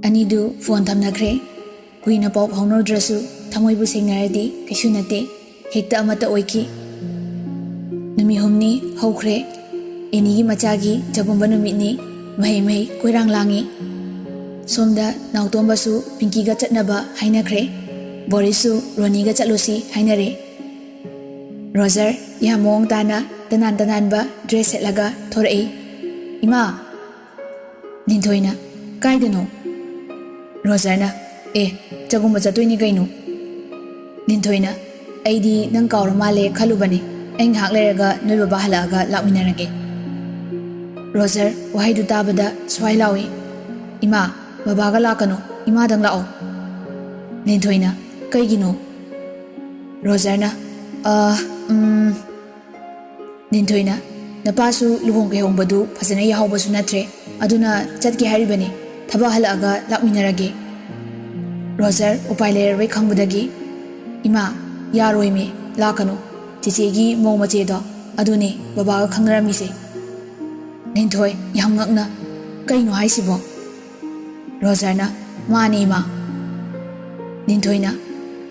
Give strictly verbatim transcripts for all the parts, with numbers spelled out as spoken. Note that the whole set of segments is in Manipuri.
ꯑꯅꯤꯗꯨ ꯐꯣꯟ ꯊꯝꯅꯈ꯭ꯔꯦ꯫ ꯀꯨꯏꯅ ꯄꯥꯎ ꯐꯥꯎꯅꯔꯨꯗ꯭ꯔꯁꯨ ꯊꯃꯣꯏꯕꯨ ꯁꯦꯡꯅꯔꯗꯤ ꯀꯩꯁꯨ ꯅꯠꯇꯦ꯫ ꯍꯦꯛꯇ ꯑꯃꯠꯇ ꯑꯣꯏꯈꯤ꯫ ꯅꯨꯃꯤꯠ ꯍꯨꯝꯅꯤ ꯍꯧꯈ꯭ꯔꯦ꯫ ꯑꯦꯅꯤꯒꯤ ꯃꯆꯥꯒꯤ ꯆꯒꯨꯝꯕ ꯅꯨꯃꯤꯠꯅꯤ꯫ ꯃꯍꯩ ꯃꯍꯩ ꯀꯣꯏꯔꯥꯡ ꯂꯥꯡꯉꯤ꯫ ꯁꯣꯝꯗ ꯅꯥꯎꯇꯣꯝꯕꯁꯨ ꯄꯤꯡꯀꯤꯒ ꯆꯠꯅꯕ ꯍꯥꯏꯅꯈ꯭ꯔꯦ꯫ ꯕꯣꯔꯤꯁꯁꯨ ꯔꯣꯅꯤꯒ ꯆꯠꯂꯨꯁꯤ ꯍꯥꯏꯅꯔꯦ꯫ ꯔꯣꯖꯔ ꯌꯥꯝ ꯃꯑꯣꯡ ꯇꯥꯅ ꯇꯅꯥꯟ ꯇꯅꯥꯟꯕ ꯗ꯭ꯔꯦꯁ ꯁꯦꯠꯂꯒ ꯊꯣꯔꯛꯏ꯫ "ꯏꯃꯥ!" ꯂꯤꯟꯊꯣꯏꯅ, "ꯀꯥꯏꯗꯅꯣ?" ꯔꯣꯖꯔꯅ, "ꯑꯦ, ꯆꯒꯨꯝꯕ ꯆꯠꯇꯣꯏꯅꯤ ꯀꯩꯅꯣ?" ꯂꯤꯟꯊꯣꯏꯅ, "ꯑꯩꯗꯤ ꯅꯪ ꯀꯥꯎꯔ ꯃꯥꯜꯂꯦ ꯈꯜꯂꯨꯕꯅꯦ꯫ ꯑꯩ ꯉꯥꯏꯍꯥꯛ ꯂꯩꯔꯒ ꯅꯣꯏ ꯕꯕꯥ ꯍꯜꯂꯛꯑꯒ ꯂꯥꯛꯃꯤꯟꯅꯔꯒꯦ꯫" ꯔꯣꯖꯔ ꯋꯥꯍꯩꯗꯨ ꯇꯥꯕꯗ ꯁ꯭ꯋꯥꯏ ꯂꯥꯎꯏ꯫ "ꯏꯃꯥ, ꯕꯕꯥꯒ ꯂꯥꯛꯀꯅꯣ, ꯏꯃꯥꯗꯪ ꯂꯥꯛꯑꯣ꯫" ꯂꯤꯟꯊꯣꯏꯅ, "ꯀꯩꯒꯤꯅꯣ?" ꯔꯣꯖꯔꯅ, "ꯑ, ꯎꯝ꯫" ꯂꯤꯟꯊꯣꯏꯅ, "ꯅꯄꯥꯁꯨ ꯂꯨꯍꯣꯡ ꯀꯩꯍꯣꯡꯕꯗꯨ ꯐꯖꯅ ꯌꯥꯍꯧꯕꯁꯨ ꯅꯠꯇ꯭ꯔꯦ, ꯑꯗꯨꯅ ꯆꯠꯀꯦ ꯍꯥꯏꯔꯤꯕꯅꯤ꯫ ꯊꯕꯛ ꯍꯜꯂꯛꯑꯒ ꯂꯥꯛꯃꯤꯟꯅꯔꯒꯦ꯫" ꯔꯣꯖꯔ ꯎꯄꯥꯏ ꯂꯩꯔꯔꯣꯏ ꯈꯪꯕꯗꯒꯤ, "ꯏꯃꯥ, ꯌꯥꯔꯣꯏꯃꯤ, ꯂꯥꯛꯀꯅꯨ꯫ ꯆꯦꯆꯦꯒꯤ ꯃꯧ ꯃꯆꯦꯗꯣ ꯑꯗꯨꯅꯦ ꯕꯕꯥꯒ ꯈꯪꯅꯔꯝꯃꯤꯁꯦ꯫" ꯂꯤꯟꯊꯣꯏ ꯌꯥꯝ ꯉꯛꯅ, "ꯀꯩꯅꯣ ꯍꯥꯏꯁꯤꯕꯣ?" ꯔꯣꯖꯔꯅ, "ꯃꯥꯅꯦ, ꯏꯃꯥ꯫" ꯂꯤꯟꯊꯣꯏꯅ,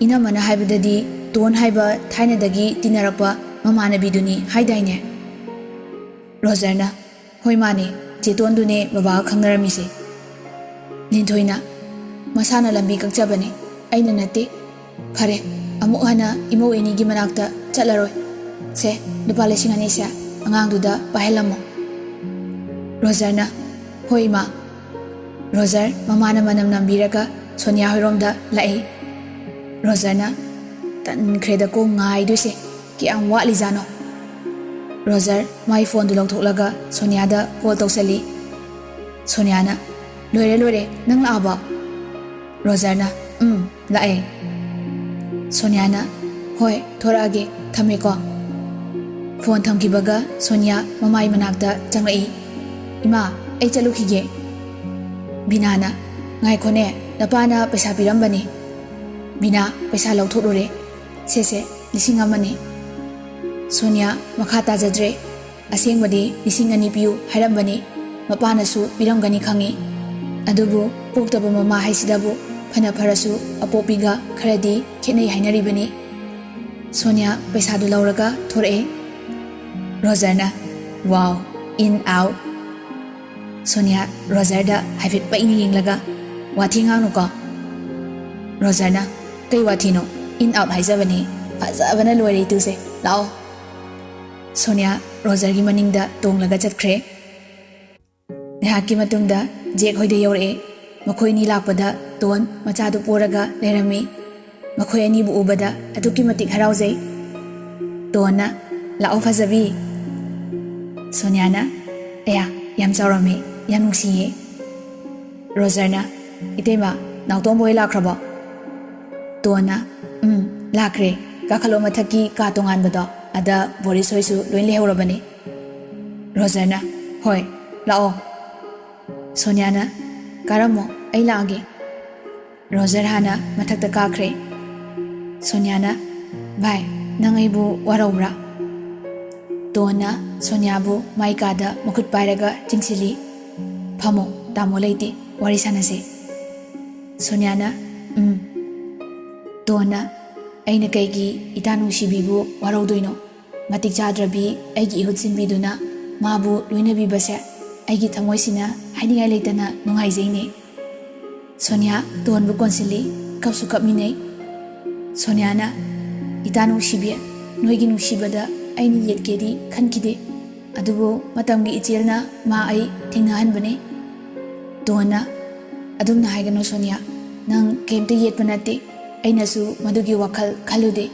"ꯏꯅꯝꯃꯅ ꯍꯥꯏꯕꯗꯗꯤ ꯇꯣꯟ ꯍꯥꯏꯕ ꯊꯥꯏꯅꯗꯒꯤ ꯇꯤꯟꯅꯔꯛꯄ ꯃꯃꯥꯟꯅꯕꯤꯗꯨꯅꯤ ꯍꯥꯏꯗꯥꯏꯅꯦ?" ꯔꯣꯖꯔꯅ, "ꯍꯣꯏ, ꯃꯥꯅꯦ, ꯆꯦ ꯇꯣꯟꯗꯨꯅꯦ ꯕꯕꯥꯒ ꯈꯪꯅꯔꯝꯃꯤꯁꯦ꯫" ꯂꯤꯟꯊꯣꯏꯅ, "ꯃꯁꯥꯅ ꯂꯝꯕꯤ ꯀꯛꯆꯕꯅꯦ, ꯑꯩꯅ ꯅꯠꯇꯦ꯫ ꯐꯔꯦ, ꯑꯃꯨꯛ ꯍꯟꯅ ꯏꯃꯧ ꯑꯦꯅꯤꯒꯤ ꯃꯅꯥꯛꯇ ꯆꯠꯂꯔꯣꯏ꯫ ꯁꯦ, ꯂꯨꯄꯥ ꯂꯤꯁꯤꯡ ꯑꯅꯤꯁꯦ ꯑꯉꯥꯡꯗꯨꯗ ꯄꯥꯏꯍꯜꯂꯝꯃꯣ꯫" ꯔꯣꯖꯔꯅ, "ꯍꯣꯏ, ꯏꯃꯥ꯫" ꯔꯣꯖꯔ ꯃꯃꯥꯅ ꯃꯅꯝ ꯅꯝꯕꯤꯔꯒ ꯁꯣꯅꯤꯌꯥ ꯍꯣꯏꯔꯣꯝꯗ ꯂꯥꯛꯏ꯫ ꯔꯣꯖꯔꯅ, "ꯇꯟꯈ꯭ꯔꯦꯗꯀꯣ ꯉꯥꯏꯗꯣꯏꯁꯦ, ꯀꯌꯥꯝ ꯋꯥꯠꯂꯤꯖꯥꯠꯅꯣ?" ꯔꯣꯖꯔ ꯃꯥꯏ ꯐꯣꯟꯗꯨ ꯂꯧꯊꯣꯛꯂꯒ ꯁꯣꯅꯤꯌꯥꯗ ꯀꯣꯜ ꯇꯧꯁꯜꯂꯤ꯫ ꯁꯣꯅꯤꯌꯥꯅ, "ꯂꯣꯏꯔꯦ, ꯂꯣꯏꯔꯦ, ꯅꯪ ꯂꯥꯛꯑꯕꯣ?" ꯔꯣꯖꯔꯅ, "ꯎꯝ, ꯂꯥꯛꯑꯦ꯫" ꯁꯣꯅꯤꯌꯥꯅ, "ꯍꯣꯏ, ꯊꯣꯔꯛꯑꯒꯦ, ꯊꯝꯃꯦꯀꯣ꯫" ꯐꯣꯟ ꯊꯝꯈꯤꯕꯒ ꯁꯣꯅꯤꯌꯥ ꯃꯃꯥꯏ ꯃꯅꯥꯛꯇ ꯆꯪꯂꯛꯏ꯫ "ꯏꯃꯥ, ꯑꯩ ꯆꯠꯂꯨꯈꯤꯒꯦ꯫" ꯕꯤꯅꯥꯅ, "ꯉꯥꯏꯈꯣꯅꯦ, ꯅꯄꯥꯅ ꯄꯩꯁꯥ ꯄꯤꯔꯝꯕꯅꯤ꯫" ꯕꯤꯅꯥ ꯄꯩꯁꯥ ꯂꯧꯊꯣꯛꯂꯨꯔꯦ꯫ "ꯁꯦ, ꯁꯦ, ꯂꯤꯁꯤꯡ ꯑꯃꯅꯤ꯫" ꯁꯣꯅꯤꯌꯥ ꯃꯈꯥ ꯇꯥꯖꯗ꯭ꯔꯦ꯫ "ꯑꯁꯦꯡꯕꯗꯤ ꯂꯤꯁꯤꯡ ꯑꯅꯤ ꯄꯤꯌꯨ ꯍꯥꯏꯔꯝꯕꯅꯤ, ꯃꯄꯥꯅꯁꯨ ꯄꯤꯔꯝꯒꯅꯤ ꯈꯪꯏ꯫ ꯑꯗꯨꯕꯨ ꯄꯣꯛꯇꯕ ꯃꯃꯥ ꯍꯥꯏꯁꯤꯗꯕꯨ ꯐꯅ ꯐꯔꯁꯨ ꯑꯄꯣꯛꯄꯤꯒ ꯈꯔꯗꯤ ꯈꯦꯠꯅꯩ ꯍꯥꯏꯅꯔꯤꯕꯅꯤ꯫ ꯁꯣꯅꯤꯌꯥ ꯄꯩꯁꯥꯗꯨ ꯂꯧꯔꯒ ꯊꯣꯔꯛꯑꯦ꯫ ꯔꯣꯖꯔꯅ, "Wow, in out!" ꯁꯣꯅꯤꯌꯥ ꯔꯣꯖꯔꯗ ꯍꯥꯏꯐꯦꯠ ꯄꯩꯅ ꯌꯦꯡꯂꯒ, "ꯋꯥꯊꯤ ꯉꯥꯡꯅꯨꯀꯣ!" ꯔꯣꯖꯔꯅ, "ꯀꯩ ꯋꯥꯊꯤꯅꯣ? In out ꯍꯥꯏꯖꯕꯅꯤ꯫ ꯐꯖꯕꯅ ꯂꯣꯏꯔꯦ ꯏꯇꯨꯁꯦ꯫ ꯂꯥꯛꯑꯣ!" ꯁꯣꯅꯤꯌꯥ ꯔꯣꯖꯔꯒꯤ ꯃꯅꯤꯡꯗ ꯇꯣꯡꯂꯒ ꯆꯠꯈ꯭ꯔꯦ꯫ ꯉꯥꯏꯍꯥꯛꯀꯤ ꯃꯇꯨꯡꯗ ꯖꯦꯛ ꯍꯣꯏꯗ ꯌꯧꯔꯛꯑꯦ꯫ ꯃꯈꯣꯏ ꯑꯅꯤ ꯂꯥꯛꯄꯗ ꯇꯣꯟ ꯃꯆꯥꯗꯨ ꯄꯣꯔꯒ ꯂꯩꯔꯝꯃꯤ꯫ ꯃꯈꯣꯏ ꯑꯅꯤꯕꯨ ꯎꯕꯗ ꯑꯗꯨꯛꯀꯤ ꯃꯇꯤꯛ ꯍꯔꯥꯎꯖꯩ꯫ ꯇꯣꯟꯅ, "ꯂꯥꯛꯑꯣ ꯐꯖꯕꯤ!" ꯁꯣꯅꯤꯌꯥꯅ, "ꯑꯌꯥ, ꯌꯥꯝ ꯆꯥꯎꯔꯝꯃꯤ, ꯌꯥꯝ ꯅꯨꯡꯁꯤꯌꯦ!" ꯔꯣꯖꯔꯅ, "ꯏꯇꯩꯃ, ꯅꯥꯎꯇꯣꯝꯕ ꯍꯣꯏ ꯂꯥꯛꯈ꯭ꯔꯕꯣ?" ꯇꯣꯟꯅ, "ꯎꯝ, ꯂꯥꯛꯈ꯭ꯔꯦ꯫ ꯀꯥꯈꯠꯂꯣ, ꯃꯊꯛꯀꯤ ꯀꯥ ꯇꯣꯉꯥꯟꯕꯗꯣ, ꯑꯗ ꯕꯣꯔꯤꯁ ꯍꯣꯏꯁꯨ ꯂꯣꯏ ꯂꯩꯍꯧꯔꯕꯅꯤ꯫" ꯔꯣꯖꯔꯅ, "ꯍꯣꯏ, ꯂꯥꯛꯑꯣ꯫" ꯁꯣꯅꯤꯌꯥꯅ, "ꯀꯥꯔꯝꯃꯣ, ꯑꯩ ꯂꯥꯛꯑꯒꯦ꯫" ꯔꯣꯖꯔ ꯍꯥꯟꯅ ꯃꯊꯛꯇ ꯀꯥꯈ꯭ꯔꯦ꯫ ꯁꯣꯅꯤꯌꯥꯅ, "ꯚꯥꯏ, ꯅꯪ ꯑꯩꯕꯨ ꯋꯥꯔꯧꯕ꯭ꯔꯥ?" ꯇꯣꯟꯅ ꯁꯣꯅꯤꯌꯥꯕꯨ ꯃꯥꯏ ꯀꯥꯗ ꯃꯈꯨꯠ ꯄꯥꯏꯔꯒ ꯆꯤꯡꯁꯤꯜꯂꯤ꯫ "ꯐꯝꯃꯣ, ꯇꯥꯃꯣ ꯂꯩꯇꯦ, ꯋꯥꯔꯤ ꯁꯥꯟꯅꯁꯦ꯫" ꯁꯣꯅꯤꯌꯥꯅ, "ꯎꯝ꯫" ꯇꯣꯟꯅ, "ꯑꯩꯅ ꯀꯩꯒꯤ ꯏꯇꯥ ꯅꯨꯡꯁꯤꯕꯤꯕꯨ ꯋꯥꯔꯧꯗꯣꯏꯅꯣ? ꯃꯇꯤꯛ ꯆꯥꯗ꯭ꯔꯕꯤ ꯑꯩꯒꯤ ꯏꯍꯨꯠ ꯁꯤꯟꯕꯤꯗꯨꯅ ꯃꯥꯕꯨ ꯂꯣꯏꯅꯕꯤꯕꯁꯦ ꯑꯩꯒꯤ ꯊꯃꯣꯏꯁꯤꯅ ꯍꯥꯏꯅꯤꯡꯉꯥꯏ ꯂꯩꯇꯅ ꯅꯨꯡꯉꯥꯏꯖꯩꯅꯦ꯫" ꯁꯣꯅꯤꯌꯥ ꯇꯣꯟꯕꯨ ꯀꯣꯟꯁꯤꯜꯂꯤ, ꯀꯞꯁꯨ ꯀꯞꯃꯤꯟꯅꯩ꯫ ꯁꯣꯅꯤꯌꯥꯅ, "ꯏꯇꯥ ꯅꯨꯡꯁꯤꯕꯤ, ꯅꯣꯏꯒꯤ ꯅꯨꯡꯁꯤꯕꯗ ꯑꯩꯅ ꯌꯦꯠꯀꯦꯗꯤ ꯈꯟꯈꯤꯗꯦ꯫ ꯑꯗꯨꯕꯨ ꯃꯇꯝꯒꯤ ꯏꯆꯦꯜꯅ ꯃꯥ ꯑꯩ ꯊꯦꯡꯅꯍꯟꯕꯅꯤ꯫" ꯇꯣꯟꯅ, "ꯑꯗꯨꯝꯅ ꯍꯥꯏꯒꯅꯨ ꯁꯣꯅꯤꯌꯥ, ꯅꯪ ꯀꯩꯝꯇ ꯌꯦꯠꯄ ꯅꯠꯇꯦ꯫ ꯑꯩꯅꯁꯨ ꯃꯗꯨꯒꯤ ꯋꯥꯈꯜ ꯈꯜꯂꯨꯗꯦ꯫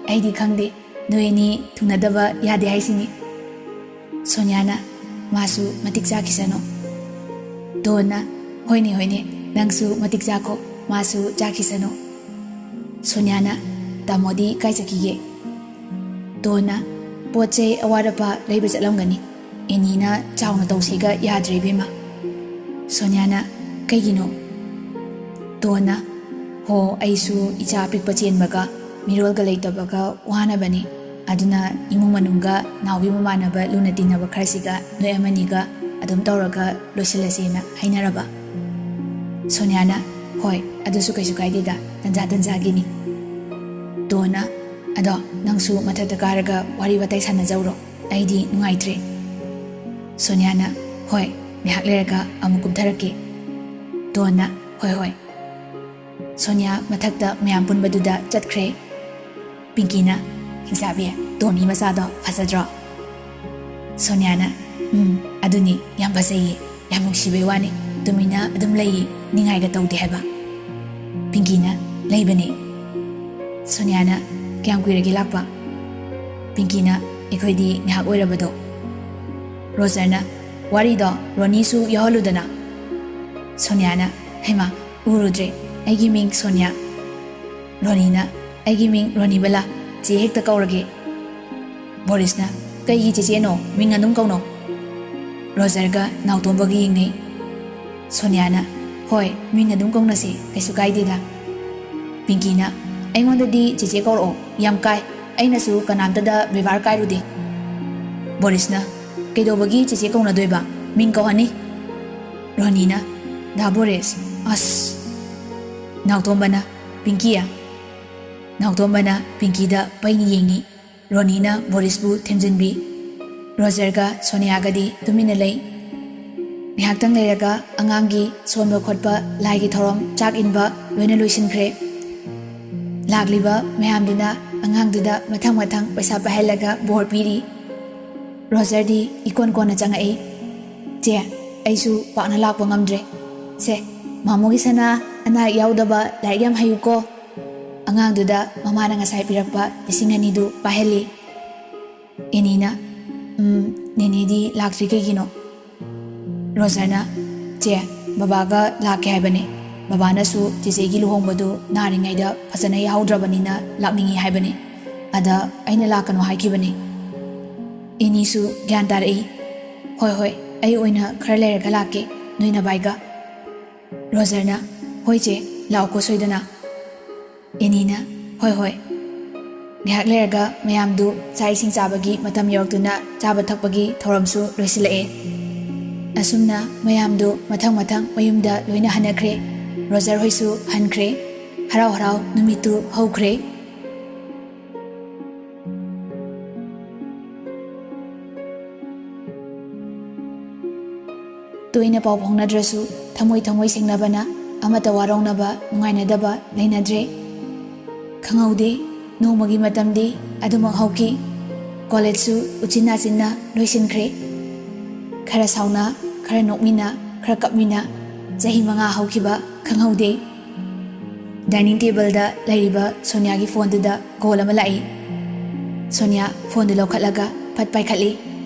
ꯑꯩꯗꯤ ꯈꯪꯗꯦ, ꯅꯣꯏ ꯑꯅꯤ ꯊꯨꯡꯅꯗꯕ ꯌꯥꯗꯦ ꯍꯥꯏꯁꯤꯅꯤ꯫" ꯁꯣꯅꯤꯌꯥꯅ, "ꯃꯥꯁꯨ ꯃꯇꯤꯛ ꯆꯥꯈꯤꯁꯅꯨ꯫" ꯇꯣꯟꯅ, "ꯍꯣꯏꯅꯦ, ꯍꯣꯏꯅꯦ, ꯅꯪꯁꯨ ꯃꯇꯤꯛ ꯆꯥꯈꯣ, ꯃꯥꯁꯨ ꯆꯥꯈꯤꯁꯅꯨ꯫" ꯁꯣꯅꯤꯌꯥꯅ, "ꯇꯥꯃꯣꯗꯤ ꯀꯥꯏ ꯆꯠꯈꯤꯒꯦ?" ꯇꯣꯟꯅ, "ꯄꯣꯠ ꯆꯩ ꯑꯋꯥꯠ ꯑꯄꯥ ꯂꯩꯕ ꯆꯠꯂꯝꯒꯅꯤ꯫ ꯑꯦꯅꯤꯅ ꯆꯥꯎꯅ ꯇꯧꯁꯦꯒ ꯌꯥꯗ꯭ꯔꯦ ꯏꯕꯦꯝꯃ꯫" ꯁꯣꯅꯤꯌꯥꯅ, "ꯀꯩꯒꯤꯅꯣ?" ꯇꯣꯟꯅ, "ꯍꯣ, ꯑꯩꯁꯨ ꯏꯆꯥ ꯑꯄꯤꯛꯄ ꯆꯦꯟꯕꯒ ꯃꯤꯔꯣꯜꯒ ꯂꯩꯇꯕꯒ ꯋꯥꯅꯕꯅꯤ꯫ ꯑꯗꯨꯅ ꯏꯃꯨꯡ ꯃꯅꯨꯡꯒ ꯅꯥꯎꯒꯤ ꯃꯃꯥꯟꯅꯕ ꯂꯨꯅ ꯇꯤꯟꯅꯕ ꯈꯔꯁꯤꯒ ꯅꯣꯏ ꯑꯃꯅꯤꯒ ꯑꯗꯨꯝ ꯇꯧꯔꯒ ꯂꯣꯏꯁꯤꯜꯂꯁꯦꯅ ꯍꯥꯏꯅꯔꯕ꯫" ꯁꯣꯅꯤꯌꯥꯅ, "ꯍꯣꯏ, ꯑꯗꯨꯁꯨ ꯀꯩꯁꯨ ꯀꯥꯏꯗꯦꯗ, ꯇꯟꯖꯥ ꯇꯟꯖꯥꯒꯤꯅꯤ"꯫ ꯗꯣꯟꯅ, "ꯑꯗꯣ ꯅꯪꯁꯨ ꯃꯊꯛꯇ ꯀꯥꯔꯒ ꯋꯥꯔꯤ ꯋꯥꯇꯥꯏ ꯁꯥꯟꯅꯖꯧꯔꯣ, ꯑꯩꯗꯤ ꯅꯨꯡꯉꯥꯏꯇ꯭ꯔꯦ"꯫ ꯁꯣꯅꯤꯌꯥꯅ, "ꯍꯣꯏ, ꯉꯥꯏꯍꯥꯛ ꯂꯩꯔꯒ ꯑꯃꯨꯛ ꯀꯨꯝꯊꯔꯛꯀꯦ"꯫ ꯗꯣꯟꯅ, "ꯍꯣꯏ, ꯍꯣꯏ"꯫ ꯁꯣꯅꯤꯌꯥ ꯃꯊꯛꯇ ꯃꯌꯥꯝ ꯄꯨꯟꯕꯗꯨꯗ ꯆꯠꯈ꯭ꯔꯦ꯫ ꯄꯤꯡꯀꯤꯅ, "ꯍꯤꯡꯆꯥꯕꯤ, ꯗꯣꯟꯒꯤ ꯃꯆꯥꯗꯣ ꯐꯖꯗ꯭ꯔꯣ?" ꯁꯣꯅꯤꯌꯥꯅ, "ꯎꯝ, ꯑꯗꯨꯅꯤ, ꯌꯥꯝ ꯐꯖꯩꯌꯦ, ꯌꯥꯝ ꯅꯨꯡꯁꯤꯕꯩ ꯋꯥꯅꯤ, ꯇꯨꯃꯤꯟꯅ ꯑꯗꯨꯝ ꯂꯩꯌꯦ, ꯅꯤꯡꯉꯥꯏꯒ ꯇꯧꯗꯦ ꯍꯥꯏꯕ"꯫ ꯄꯤꯡꯀꯤꯅ, "ꯂꯩꯕꯅꯦ"꯫ ꯁꯣꯅꯤꯌꯥꯅ, "ꯀꯌꯥꯝ ꯀꯨꯏꯔꯒꯦ ꯂꯥꯛꯄ?" ꯄꯤꯡꯀꯤꯅ, "ꯑꯩꯈꯣꯏꯗꯤ ꯉꯥꯏꯍꯥꯛ ꯑꯣꯏꯔꯕꯗꯣ"꯫ ꯔꯣꯖꯔꯅ, "ꯋꯥꯔꯤꯗꯣ ꯔꯣꯅꯤꯁꯨ ꯌꯥꯎꯍꯜꯂꯨꯗꯅ"꯫ ꯁꯣꯅꯤꯌꯥꯅ, "ꯍꯩꯃꯥ, ꯎꯔꯨꯗ꯭ꯔꯦ, ꯑꯩꯒꯤ ꯃꯤꯡ ꯁꯣꯅꯤꯌꯥ"꯫ ꯔꯣꯅꯤꯅ, "ꯑꯩꯒꯤ ꯃꯤꯡ ꯔꯣꯅꯤꯕꯂꯥ, ꯆꯦ ꯍꯦꯛꯇ ꯀꯧꯔꯒꯦ"꯫ ꯕꯣꯔꯤꯁꯅ, "ꯀꯩꯒꯤ ꯆꯦꯆꯦꯅꯣ, ꯃꯤꯡ ꯑꯗꯨꯝ ꯀꯧꯅꯧ"꯫ ꯔꯣꯖꯔꯒ ꯅꯥꯎꯇꯣꯝꯕꯒ ꯌꯦꯡꯅꯩ꯫ ꯁꯣꯅꯤꯌꯥꯅ, "ꯍꯣꯏ, ꯃꯤꯡ ꯑꯗꯨꯝ ꯀꯧꯅꯁꯦ, ꯀꯩꯁꯨ ꯀꯥꯏꯗꯦꯗ"꯫ ꯄꯤꯡꯀꯤꯅ, "ꯑꯩꯉꯣꯟꯗꯗꯤ ꯆꯦꯆꯦ ꯀꯧꯔꯛꯑꯣ, ꯌꯥꯝ ꯀꯥꯏ, ꯑꯩꯅꯁꯨ ꯀꯅꯥꯝꯇꯗ ꯕꯦꯕꯥꯔ ꯀꯥꯏꯔꯨꯗꯦ"꯫ ꯕꯣꯔꯤꯁꯅ, "ꯀꯩꯗꯧꯕꯒꯤ ꯆꯦꯆꯦ ꯀꯧꯅꯗꯣꯏꯕ? ꯃꯤꯡ ꯀꯧꯍꯟꯅꯤ"꯫ ꯔꯣꯅꯤꯅ, "ꯗꯥ ꯕꯣꯔꯤꯁ, ꯑꯁ"꯫ ꯅꯥꯎꯇꯣꯝꯕꯅ, "ꯄꯤꯡꯀꯤ"꯫ ꯅꯥꯎꯇꯣꯝꯕꯅ ꯄꯤꯡꯀꯤꯗ ꯄꯩꯅ ꯌꯦꯡꯉꯤ꯫ ꯔꯣꯅꯤꯅ ꯕꯣꯔꯤꯁꯄꯨ ꯊꯦꯝꯖꯤꯟꯕꯤ꯫ ꯔꯣꯖꯔꯒ ꯁꯣꯅꯤꯌꯥꯒꯗꯤ ꯇꯨꯃꯤꯟꯅ ꯂꯩ꯫ ꯉꯥꯏꯍꯥꯛꯇꯪ ꯂꯩꯔꯒ ꯑꯉꯥꯡꯒꯤ ꯁꯣꯟꯕ ꯈꯣꯠꯄ, ꯂꯥꯏꯒꯤ ꯊꯧꯔꯝ, ꯆꯥꯛ ꯏꯟꯕ ꯂꯣꯏꯅ ꯂꯣꯏꯁꯤꯟꯈ꯭ꯔꯦ꯫ ꯂꯥꯛꯂꯤꯕ ꯃꯌꯥꯝꯗꯨꯅ ꯑꯉꯥꯡꯗꯨꯗ ꯃꯊꯪ ꯃꯊꯪ ꯄꯩꯁꯥ ꯄꯥꯏꯍꯜꯂꯒ ꯕꯣꯔ ꯄꯤꯔꯤ꯫ ꯔꯣꯖꯔꯗꯤ ꯏꯀꯣꯟ ꯀꯣꯟꯅ ꯆꯪꯉꯛꯏ꯫ "ꯆꯦ, ꯑꯩꯁꯨ ꯄꯥꯛꯅ ꯂꯥꯛꯄ ꯉꯝꯗ꯭ꯔꯦ꯫ ꯁꯦ, ꯃꯥꯃꯣꯒꯤ ꯁꯅꯥ, ꯑꯅꯥ ꯑꯌꯦꯛ ꯌꯥꯎꯗꯕ, ꯂꯥꯏꯔꯤꯛ ꯌꯥꯝ ꯍꯩꯌꯨꯀꯣ"꯫ ꯑꯉꯥꯡꯗꯨꯗ ꯃꯃꯥꯅ ꯉꯁꯥꯏ ꯄꯤꯔꯛꯄ ꯂꯤꯁꯤꯡ ꯑꯅꯤꯗꯨ ꯄꯥꯏꯍꯜꯂꯤ꯫ ꯑꯦꯅꯤꯅ, "ꯎꯝ, ꯅꯦꯅꯦꯗꯤ ꯂꯥꯛꯇ꯭ꯔꯤ ꯀꯩꯒꯤꯅꯣ?" ꯔꯣꯖꯔꯅ, "ꯆꯦ, ꯕꯕꯥꯒ ꯂꯥꯛꯀꯦ ꯍꯥꯏꯕꯅꯦ꯫ ꯕꯕꯥꯅꯁꯨ ꯆꯦꯆꯦꯒꯤ ꯂꯨꯍꯣꯡꯕꯗꯨ ꯅꯥꯔꯤꯉꯩꯗ ꯐꯖꯅ ꯌꯥꯍꯧꯗ꯭ꯔꯕꯅꯤꯅ ꯂꯥꯛꯅꯤꯡꯉꯤ ꯍꯥꯏꯕꯅꯦ꯫ ꯑꯗ ꯑꯩꯅ ꯂꯥꯛꯀꯅꯣ ꯍꯥꯏꯈꯤꯕꯅꯦ"꯫ ꯑꯦꯅꯤꯁꯨ ꯒ꯭ꯌꯥꯟ ꯇꯥꯔꯛꯏ꯫ "ꯍꯣꯏ, ꯍꯣꯏ, ꯑꯩ ꯑꯣꯏꯅ ꯈꯔ ꯂꯩꯔꯒ ꯂꯥꯛꯀꯦ, ꯅꯣꯏ ꯅꯕꯥꯏꯒ"꯫ ꯔꯣꯖꯔꯅ, "ꯍꯣꯏ ꯆꯦ, ꯂꯥꯛꯎꯀꯣ ꯁꯣꯏꯗꯅ"꯫ ꯑꯦꯅꯤꯅ, "ꯍꯣꯏ, ꯍꯣꯏ"꯫ ꯉꯥꯏꯍꯥꯛ ꯂꯩꯔꯒ ꯃꯌꯥꯝꯗꯨ ꯆꯥꯛ ꯏꯁꯤꯡ ꯆꯥꯕꯒꯤ ꯃꯇꯝ ꯌꯧꯔꯛꯇꯨꯅ ꯆꯥꯕ ꯊꯛꯄꯒꯤ ꯊꯧꯔꯝꯁꯨ ꯂꯣꯏꯁꯤꯜꯂꯛꯑꯦ꯫ ꯑꯁꯨꯝꯅ ꯃꯌꯥꯝꯗꯨ ꯃꯊꯪ ꯃꯊꯪ ꯃꯌꯨꯝꯗ ꯂꯣꯏꯅ ꯍꯟꯅꯈ꯭ꯔꯦ꯫ ꯔꯣꯖꯔ ꯍꯣꯏꯁꯨ ꯍꯟꯈ꯭ꯔꯦ꯫ ꯍꯔꯥꯎ ꯍꯔꯥꯎ ꯅꯨꯃꯤꯠꯇꯨ ꯍꯧꯈ꯭ꯔꯦ꯫ ꯇꯣꯏꯅ ꯄꯥꯎ ꯐꯥꯎꯅꯗ꯭ꯔꯁꯨ ꯊꯃꯣꯏ ꯊꯃꯣꯏ ꯁꯦꯡꯅꯕꯅ ꯑꯃꯠꯇ ꯋꯥꯔꯧꯅꯕ, ꯅꯨꯡꯉꯥꯏꯅꯗꯕ ꯂꯩꯅꯗ꯭ꯔꯦ꯫ ꯈꯪꯍꯧꯗꯦ, ꯅꯣꯡꯃꯒꯤ ꯃꯇꯝꯗꯤ ꯑꯗꯨꯃꯛ ꯍꯧꯈꯤ꯫ ꯀꯣꯂꯦꯖꯁꯨ ꯎꯆꯤꯟ ꯅꯥꯆꯤꯟꯅ ꯂꯣꯏꯁꯤꯟꯈ꯭ꯔꯦ꯫ ꯈꯔ ꯁꯥꯎꯅ, ꯈꯔ ꯅꯣꯛꯃꯤꯟꯅ, ꯈꯔ ꯀꯞꯃꯤꯟꯅ ꯆꯍꯤ ꯃꯉꯥ ꯍꯧꯈꯤꯕ ꯈꯪꯍꯧꯗꯦ꯫ ꯗꯥꯏꯅꯤꯡ ꯇꯦꯕꯜꯗ ꯂꯩꯔꯤꯕ ꯁꯣꯅꯤꯌꯥꯒꯤ ꯐꯣꯟꯗꯨꯗ ꯀꯣꯜ ꯑꯃ ꯂꯥꯛꯏ꯫ ꯁꯣꯅꯤꯌꯥ ꯐꯣꯟꯗꯨ ꯂꯧꯈꯠꯂꯒ ꯐꯠ ꯄꯥꯏꯈꯠꯂꯤ꯫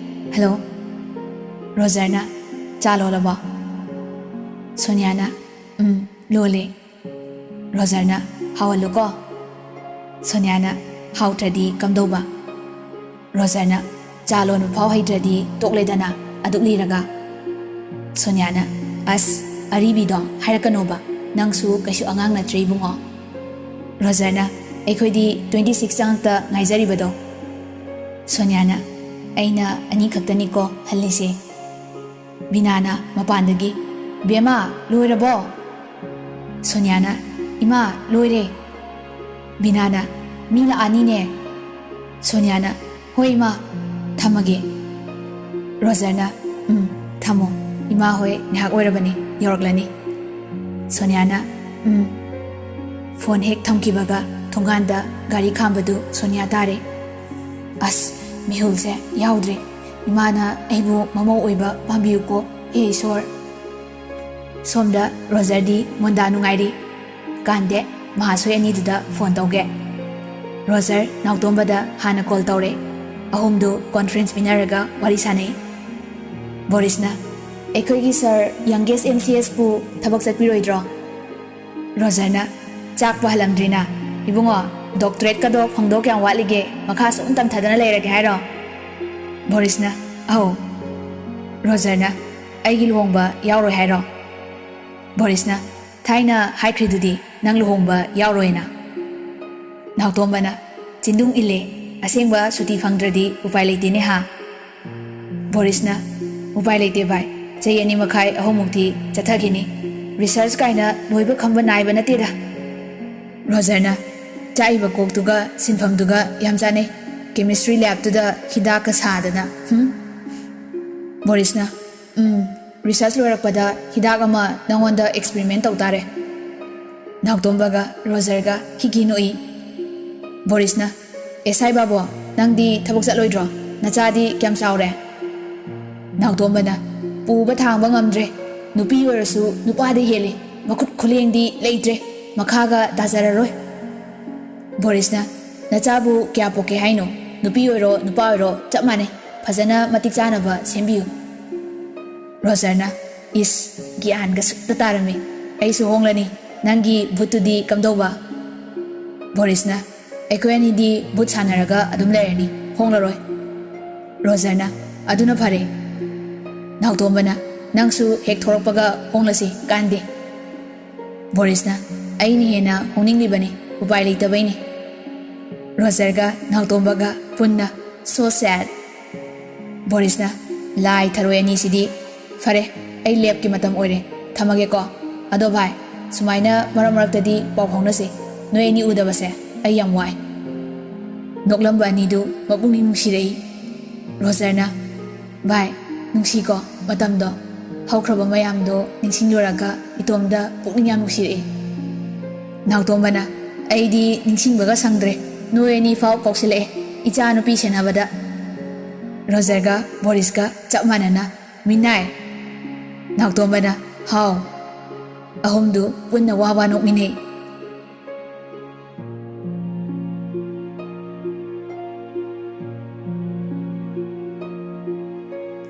"ꯍꯜꯂꯣ?" ꯔꯣꯖꯔꯅ, "ꯆꯥ ꯂꯣꯜꯂꯕꯣ?" ꯁꯣꯅꯤꯌꯥꯅ, "ꯎꯝ, ꯂꯣꯜꯂꯦ꯫" ꯔꯣꯖꯔꯅ, "ꯍꯥꯎꯍꯜꯂꯨꯀꯣ꯫" ꯁꯣꯅꯤꯌꯥꯅ, "ꯍꯥꯎꯇ꯭ꯔꯗꯤ ꯀꯝꯗꯧꯕ?" ꯔꯣꯖꯔꯅ, "ꯆꯥ ꯂꯣꯟꯕ ꯐꯥꯎ ꯍꯩꯇ꯭ꯔꯗꯤ ꯇꯣꯛꯂꯦꯗꯅ ꯑꯗꯨꯛ ꯂꯤꯔꯒ꯫" ꯁꯣꯅꯤꯌꯥꯅ, "ꯑꯁ, ꯑꯔꯤꯕꯤꯗꯣ ꯍꯥꯏꯔꯛꯀꯅꯣꯕ, ꯅꯪꯁꯨ ꯀꯩꯁꯨ ꯑꯉꯥꯡ ꯅꯠꯇ꯭ꯔꯦ ꯏꯕꯨꯡꯉꯣ꯫" ꯔꯣꯖꯔꯅ, "ꯑꯩꯈꯣꯏꯗꯤ twenty six ꯆꯪꯉꯛꯇ ꯉꯥꯏꯖꯔꯤꯕꯗꯣ꯫" ꯁꯣꯅꯤꯌꯥꯅ, "ꯑꯩꯅ ꯑꯅꯤ ꯈꯛꯇꯅꯤꯀꯣ ꯍꯜꯂꯤꯁꯦ꯫" ꯕꯤꯅꯥꯅ ꯃꯄꯥꯟꯗꯒꯤ, "ꯕꯦꯝꯃ, ꯂꯣꯏꯔꯕꯣ?" ꯁꯣꯅꯤꯌꯥꯅ, "ꯏꯃꯥ, ꯂꯣꯏꯔꯦ꯫" ꯕꯤꯅꯥꯅ, "ꯃꯤ ꯂꯥꯛꯑꯅꯤꯅꯦ꯫" ꯁꯣꯅꯤꯌꯥꯅ, "ꯍꯣꯏ ꯏꯃꯥ, ꯊꯝꯃꯒꯦ꯫" ꯔꯣꯖꯔꯅ, "ꯎꯝ, ꯊꯝꯃꯣ, ꯏꯃꯥ ꯍꯣꯏ ꯉꯥꯏꯍꯥꯛ ꯑꯣꯏꯔꯕꯅꯤ ꯌꯧꯔꯛꯂꯅꯤ꯫" ꯁꯣꯅꯤꯌꯥꯅ, "ꯎꯝ꯫" ꯐꯣꯟ ꯍꯦꯛ ꯊꯝꯈꯤꯕꯒ ꯊꯣꯡꯒꯥꯟꯗ ꯒꯥꯔꯤ ꯈꯥꯝꯕꯗꯨ ꯁꯣꯅꯤꯌꯥ ꯇꯥꯔꯦ꯫ "ꯑꯁ, ꯃꯤꯍꯨꯜꯁꯦ ꯌꯥꯎꯗ꯭ꯔꯦ꯫ ꯏꯃꯥꯅ ꯑꯩꯕꯨ ꯃꯃꯧ ꯑꯣꯏꯕ ꯄꯥꯝꯕꯤꯌꯨꯀꯣ, ꯍꯦ ꯏꯁꯣꯔ꯫" ꯁꯣꯝꯗ ꯔꯣꯖꯔꯗꯤ ꯃꯣꯟꯗꯥ ꯅꯨꯡꯉꯥꯏꯔꯤ꯫ ꯀꯥꯟꯗꯦ, ꯃꯍꯥꯁꯣꯏ ꯑꯅꯤꯗꯨꯗ ꯐꯣꯟ ꯇꯧꯒꯦ꯫ ꯔꯣꯖꯔ ꯅꯥꯎꯇꯣꯝꯕꯗ ꯍꯥꯟꯅ ꯀꯣꯜ ꯇꯧꯔꯦ꯫ ꯑꯍꯨꯝꯗꯨ ꯀꯣꯟꯐ꯭ꯔꯦꯟꯁ ꯄꯤꯅꯔꯒ ꯋꯥꯔꯤ ꯁꯥꯟꯅꯩ꯫ ꯕꯣꯔꯤꯁꯅ, "ꯑꯩꯈꯣꯏꯒꯤ ꯁꯥꯔ ꯌꯪꯒꯦꯁ ꯑꯦꯝ ꯁꯤ ꯑꯦꯁꯄꯨ ꯊꯕꯛ ꯆꯠꯄꯤꯔꯣꯏꯗ꯭ꯔꯣ?" ꯔꯣꯖꯔꯅ, "ꯆꯥꯛꯄꯨ ꯍꯜꯂꯝꯗ꯭ꯔꯤꯅ? ꯏꯕꯨꯡꯉꯣ, ꯗꯣꯛꯇꯔꯦꯠꯀꯗꯣ ꯐꯪꯗꯧ ꯀꯌꯥꯝ ꯋꯥꯠꯂꯤꯒꯦ? ꯃꯈꯥ ꯁꯨꯝ ꯇꯝꯊꯗꯅ ꯂꯩꯔꯒꯦ ꯍꯥꯏꯔꯣ?" ꯕꯣꯔꯤꯁꯅ, "ꯑꯧ꯫" ꯔꯣꯖꯔꯅ, "ꯑꯩꯒꯤ ꯂꯨꯍꯣꯡꯕ ꯌꯥꯎꯔꯣꯏ ꯍꯥꯏꯔꯣ?" ꯕꯣꯔꯤꯁꯅ, "ꯊꯥꯏꯅ ꯍꯥꯏꯈ꯭ꯔꯤꯗꯨꯗꯤ ꯅꯪ ꯂꯨꯍꯣꯡꯕ ꯌꯥꯎꯔꯣꯏꯅ꯫" ꯅꯥꯎꯇꯣꯝꯕꯅ, "ꯆꯤꯟꯗꯨꯡ ꯏꯜꯂꯦ, ꯑꯁꯦꯡꯕ ꯁꯨꯇꯤ ꯐꯪꯗ꯭ꯔꯗꯤ ꯎꯄꯥꯏ ꯂꯩꯇꯦꯅꯦ ꯍꯥ?" ꯕꯣꯔꯤꯁꯅ, "ꯎꯄꯥꯏ ꯂꯩꯇꯦ ꯚꯥꯏ, ꯆꯍꯤ ꯑꯅꯤ ꯃꯈꯥꯏ ꯑꯍꯨꯝꯃꯨꯛꯇꯤ ꯆꯠꯊꯈꯤꯅꯤ꯫ ꯔꯤꯁꯔꯆ ꯀꯥꯏꯅ ꯂꯣꯏꯕ ꯈꯝꯕ ꯅꯥꯏꯕ ꯅꯠꯇꯦꯗ꯫ ꯔꯣꯖꯔꯅ, ꯆꯥꯛꯏꯕ ꯀꯣꯛꯇꯨꯒ ꯁꯤꯟꯐꯝꯗꯨꯒ ꯌꯥꯝ ꯆꯥꯅꯩ꯫ ꯀꯦꯃꯤꯁꯇ꯭ꯔꯤ ꯂꯦꯕꯇꯨꯗ ꯍꯤꯗꯥꯛꯀ ꯁꯥꯗꯅ꯫ ꯍꯨꯝ? ꯕꯣꯔꯤꯁꯅ, ꯎꯝ, ꯔꯤꯁꯔꯆ ꯂꯣꯏꯔꯛꯄꯗ ꯍꯤꯗꯥꯛ ꯑꯃ ꯅꯪꯉꯣꯟꯗ ꯑꯦꯛꯁꯄꯦꯔꯤꯃꯦꯟ ꯇꯧ ꯇꯥꯔꯦ꯫ ꯅꯥꯎꯇꯣꯝꯕꯒ ꯔꯣꯖꯔꯒ ꯈꯤꯈꯤ ꯅꯣꯛꯏ꯫ ꯕꯣꯔꯤꯁꯅ, ꯑꯦꯁ ꯑꯥꯏ ꯕꯥꯕꯣ, ꯅꯪꯗꯤ ꯊꯕꯛ ꯆꯠꯂꯣꯏꯗ꯭ꯔꯣ? ꯅꯆꯥꯗꯤ ꯀꯌꯥꯝ ꯆꯥꯎꯔꯦ? ꯅꯥꯎꯇꯣꯝꯕꯅ, ꯄꯨꯕ ꯊꯥꯡꯕ ꯉꯝꯗ꯭ꯔꯦ꯫ ꯅꯨꯄꯤ ꯑꯣꯏꯔꯁꯨ ꯅꯨꯄꯥꯗ ꯍꯦꯜꯂꯤ꯫ ꯃꯈꯨꯠ ꯈꯨꯂꯦꯡꯗꯤ ꯂꯩꯇ꯭ꯔꯦ꯫ ꯃꯈꯥꯒ ꯇꯥꯖꯔꯔꯣꯏ꯫ ꯕꯣꯔꯤꯁꯅ, ꯅꯆꯥꯕꯨ ꯀꯌꯥ ꯄꯣꯛꯀꯦ ꯍꯥꯏꯅꯣ? ꯅꯨꯄꯤ ꯑꯣꯏꯔꯣ ꯅꯨꯄꯥ ꯑꯣꯏꯔꯣ ꯆꯞ ꯃꯥꯟꯅꯩ꯫ ꯐꯖꯅ ꯃꯇꯤꯛ ꯆꯥꯅꯕ ꯁꯦꯝꯕꯤꯌꯨ꯫ ꯔꯣꯖꯔꯅ, ꯏꯁ, ꯒ꯭ꯌꯥꯟꯒ ꯁꯨꯛꯇ ꯇꯥꯔꯝꯃꯤ꯫ ꯑꯩꯁꯨ ꯍꯣꯡꯂꯅꯤ꯫ ꯅꯪꯒꯤ ꯚꯨꯠꯇꯨꯗꯤ ꯀꯝꯗꯧꯕ? ꯕꯣꯔꯤꯁꯅ, ꯑꯩꯈꯣꯏ ꯑꯅꯤꯗꯤ ꯚꯨꯠ ꯁꯥꯟꯅꯔꯒ ꯑꯗꯨꯝ ꯂꯩꯔꯅꯤ, ꯍꯣꯡꯂꯔꯣꯏ꯫ ꯔꯣꯖꯔꯅ, ꯑꯗꯨꯅ ꯐꯔꯦ꯫ ꯅꯥꯎꯇꯣꯝꯕꯅ, ꯅꯪꯁꯨ ꯍꯦꯛ ꯊꯣꯔꯛꯄꯒ ꯍꯣꯡꯂꯁꯤ, ꯀꯥꯟꯗꯦ꯫ ꯕꯣꯔꯤꯁꯅ, ꯑꯩꯅ ꯍꯦꯟꯅ ꯍꯣꯡꯅꯤꯡꯂꯤꯕꯅꯤ, ꯎꯄꯥꯏ ꯂꯩꯇꯕꯩꯅꯤ꯫ ꯔꯣꯖꯔꯒ ꯅꯥꯎꯇꯣꯝꯕꯒ ꯄꯨꯟꯅ, so sad꯫ ꯕꯣꯔꯤꯁꯅ, ꯂꯥꯏ ꯊꯔꯣꯏ ꯑꯅꯤꯁꯤꯗꯤ꯫ ꯐꯔꯦ, ꯑꯩ ꯂꯦꯞꯀꯤ ꯃꯇꯝ ꯑꯣꯏꯔꯦ, ꯊꯝꯃꯒꯦꯀꯣ꯫ ꯑꯗꯣ ꯚꯥꯏ, ꯁꯨꯃꯥꯏꯅ ꯃꯔꯛ ꯃꯔꯛꯇꯗꯤ ꯄꯥꯎ ꯐꯥꯎꯅꯁꯦ꯫ ꯅꯣꯏ ꯑꯅꯤ ꯎꯗꯕꯁꯦ ꯑꯩ ꯌꯥꯝ ꯋꯥꯏ꯫ ꯅꯣꯛꯂꯝꯕ ꯑꯅꯤꯗꯨ ꯃꯄꯨꯛꯅꯤꯡ ꯅꯨꯡꯁꯤꯔꯛꯏ꯫ ꯔꯣꯖꯔꯅ, ꯚꯥꯏ, ꯅꯨꯡꯁꯤꯀꯣ ꯃꯇꯝꯗꯣ? ꯍꯧꯈ꯭ꯔꯕ ꯃꯌꯥꯝꯗꯣ ꯅꯤꯡꯁꯤꯡꯂꯨꯔꯒ ꯏꯇꯣꯝꯗ ꯄꯨꯛꯅꯤꯡ ꯌꯥꯝ ꯅꯨꯡꯁꯤꯔꯛꯏ꯫ ꯅꯥꯎꯇꯣꯝꯕꯅ, ꯑꯩꯗꯤ ꯅꯤꯡꯁꯤꯡꯕꯒ ꯁꯪꯗ꯭ꯔꯦ, ꯅꯣꯏ ꯑꯅꯤ ꯐꯥꯎ ꯀꯥꯎꯁꯤꯜꯂꯛꯑꯦ, ꯏꯆꯥ ꯅꯨꯄꯤ ꯁꯦꯟꯅꯕꯗ꯫ ꯔꯣꯖꯔꯒ ꯕꯣꯔꯤꯁꯀ ꯆꯞ ꯃꯥꯟꯅꯅ ꯃꯤꯅꯥꯏ꯫ ꯅꯥꯎꯇꯣꯝꯕꯅ, ꯍꯥꯎ꯫ ꯑꯍꯨꯝꯗꯨ ꯄꯨꯟꯅ ꯋꯥ ꯋꯥ ꯅꯣꯛꯃꯤꯟꯅꯩ꯫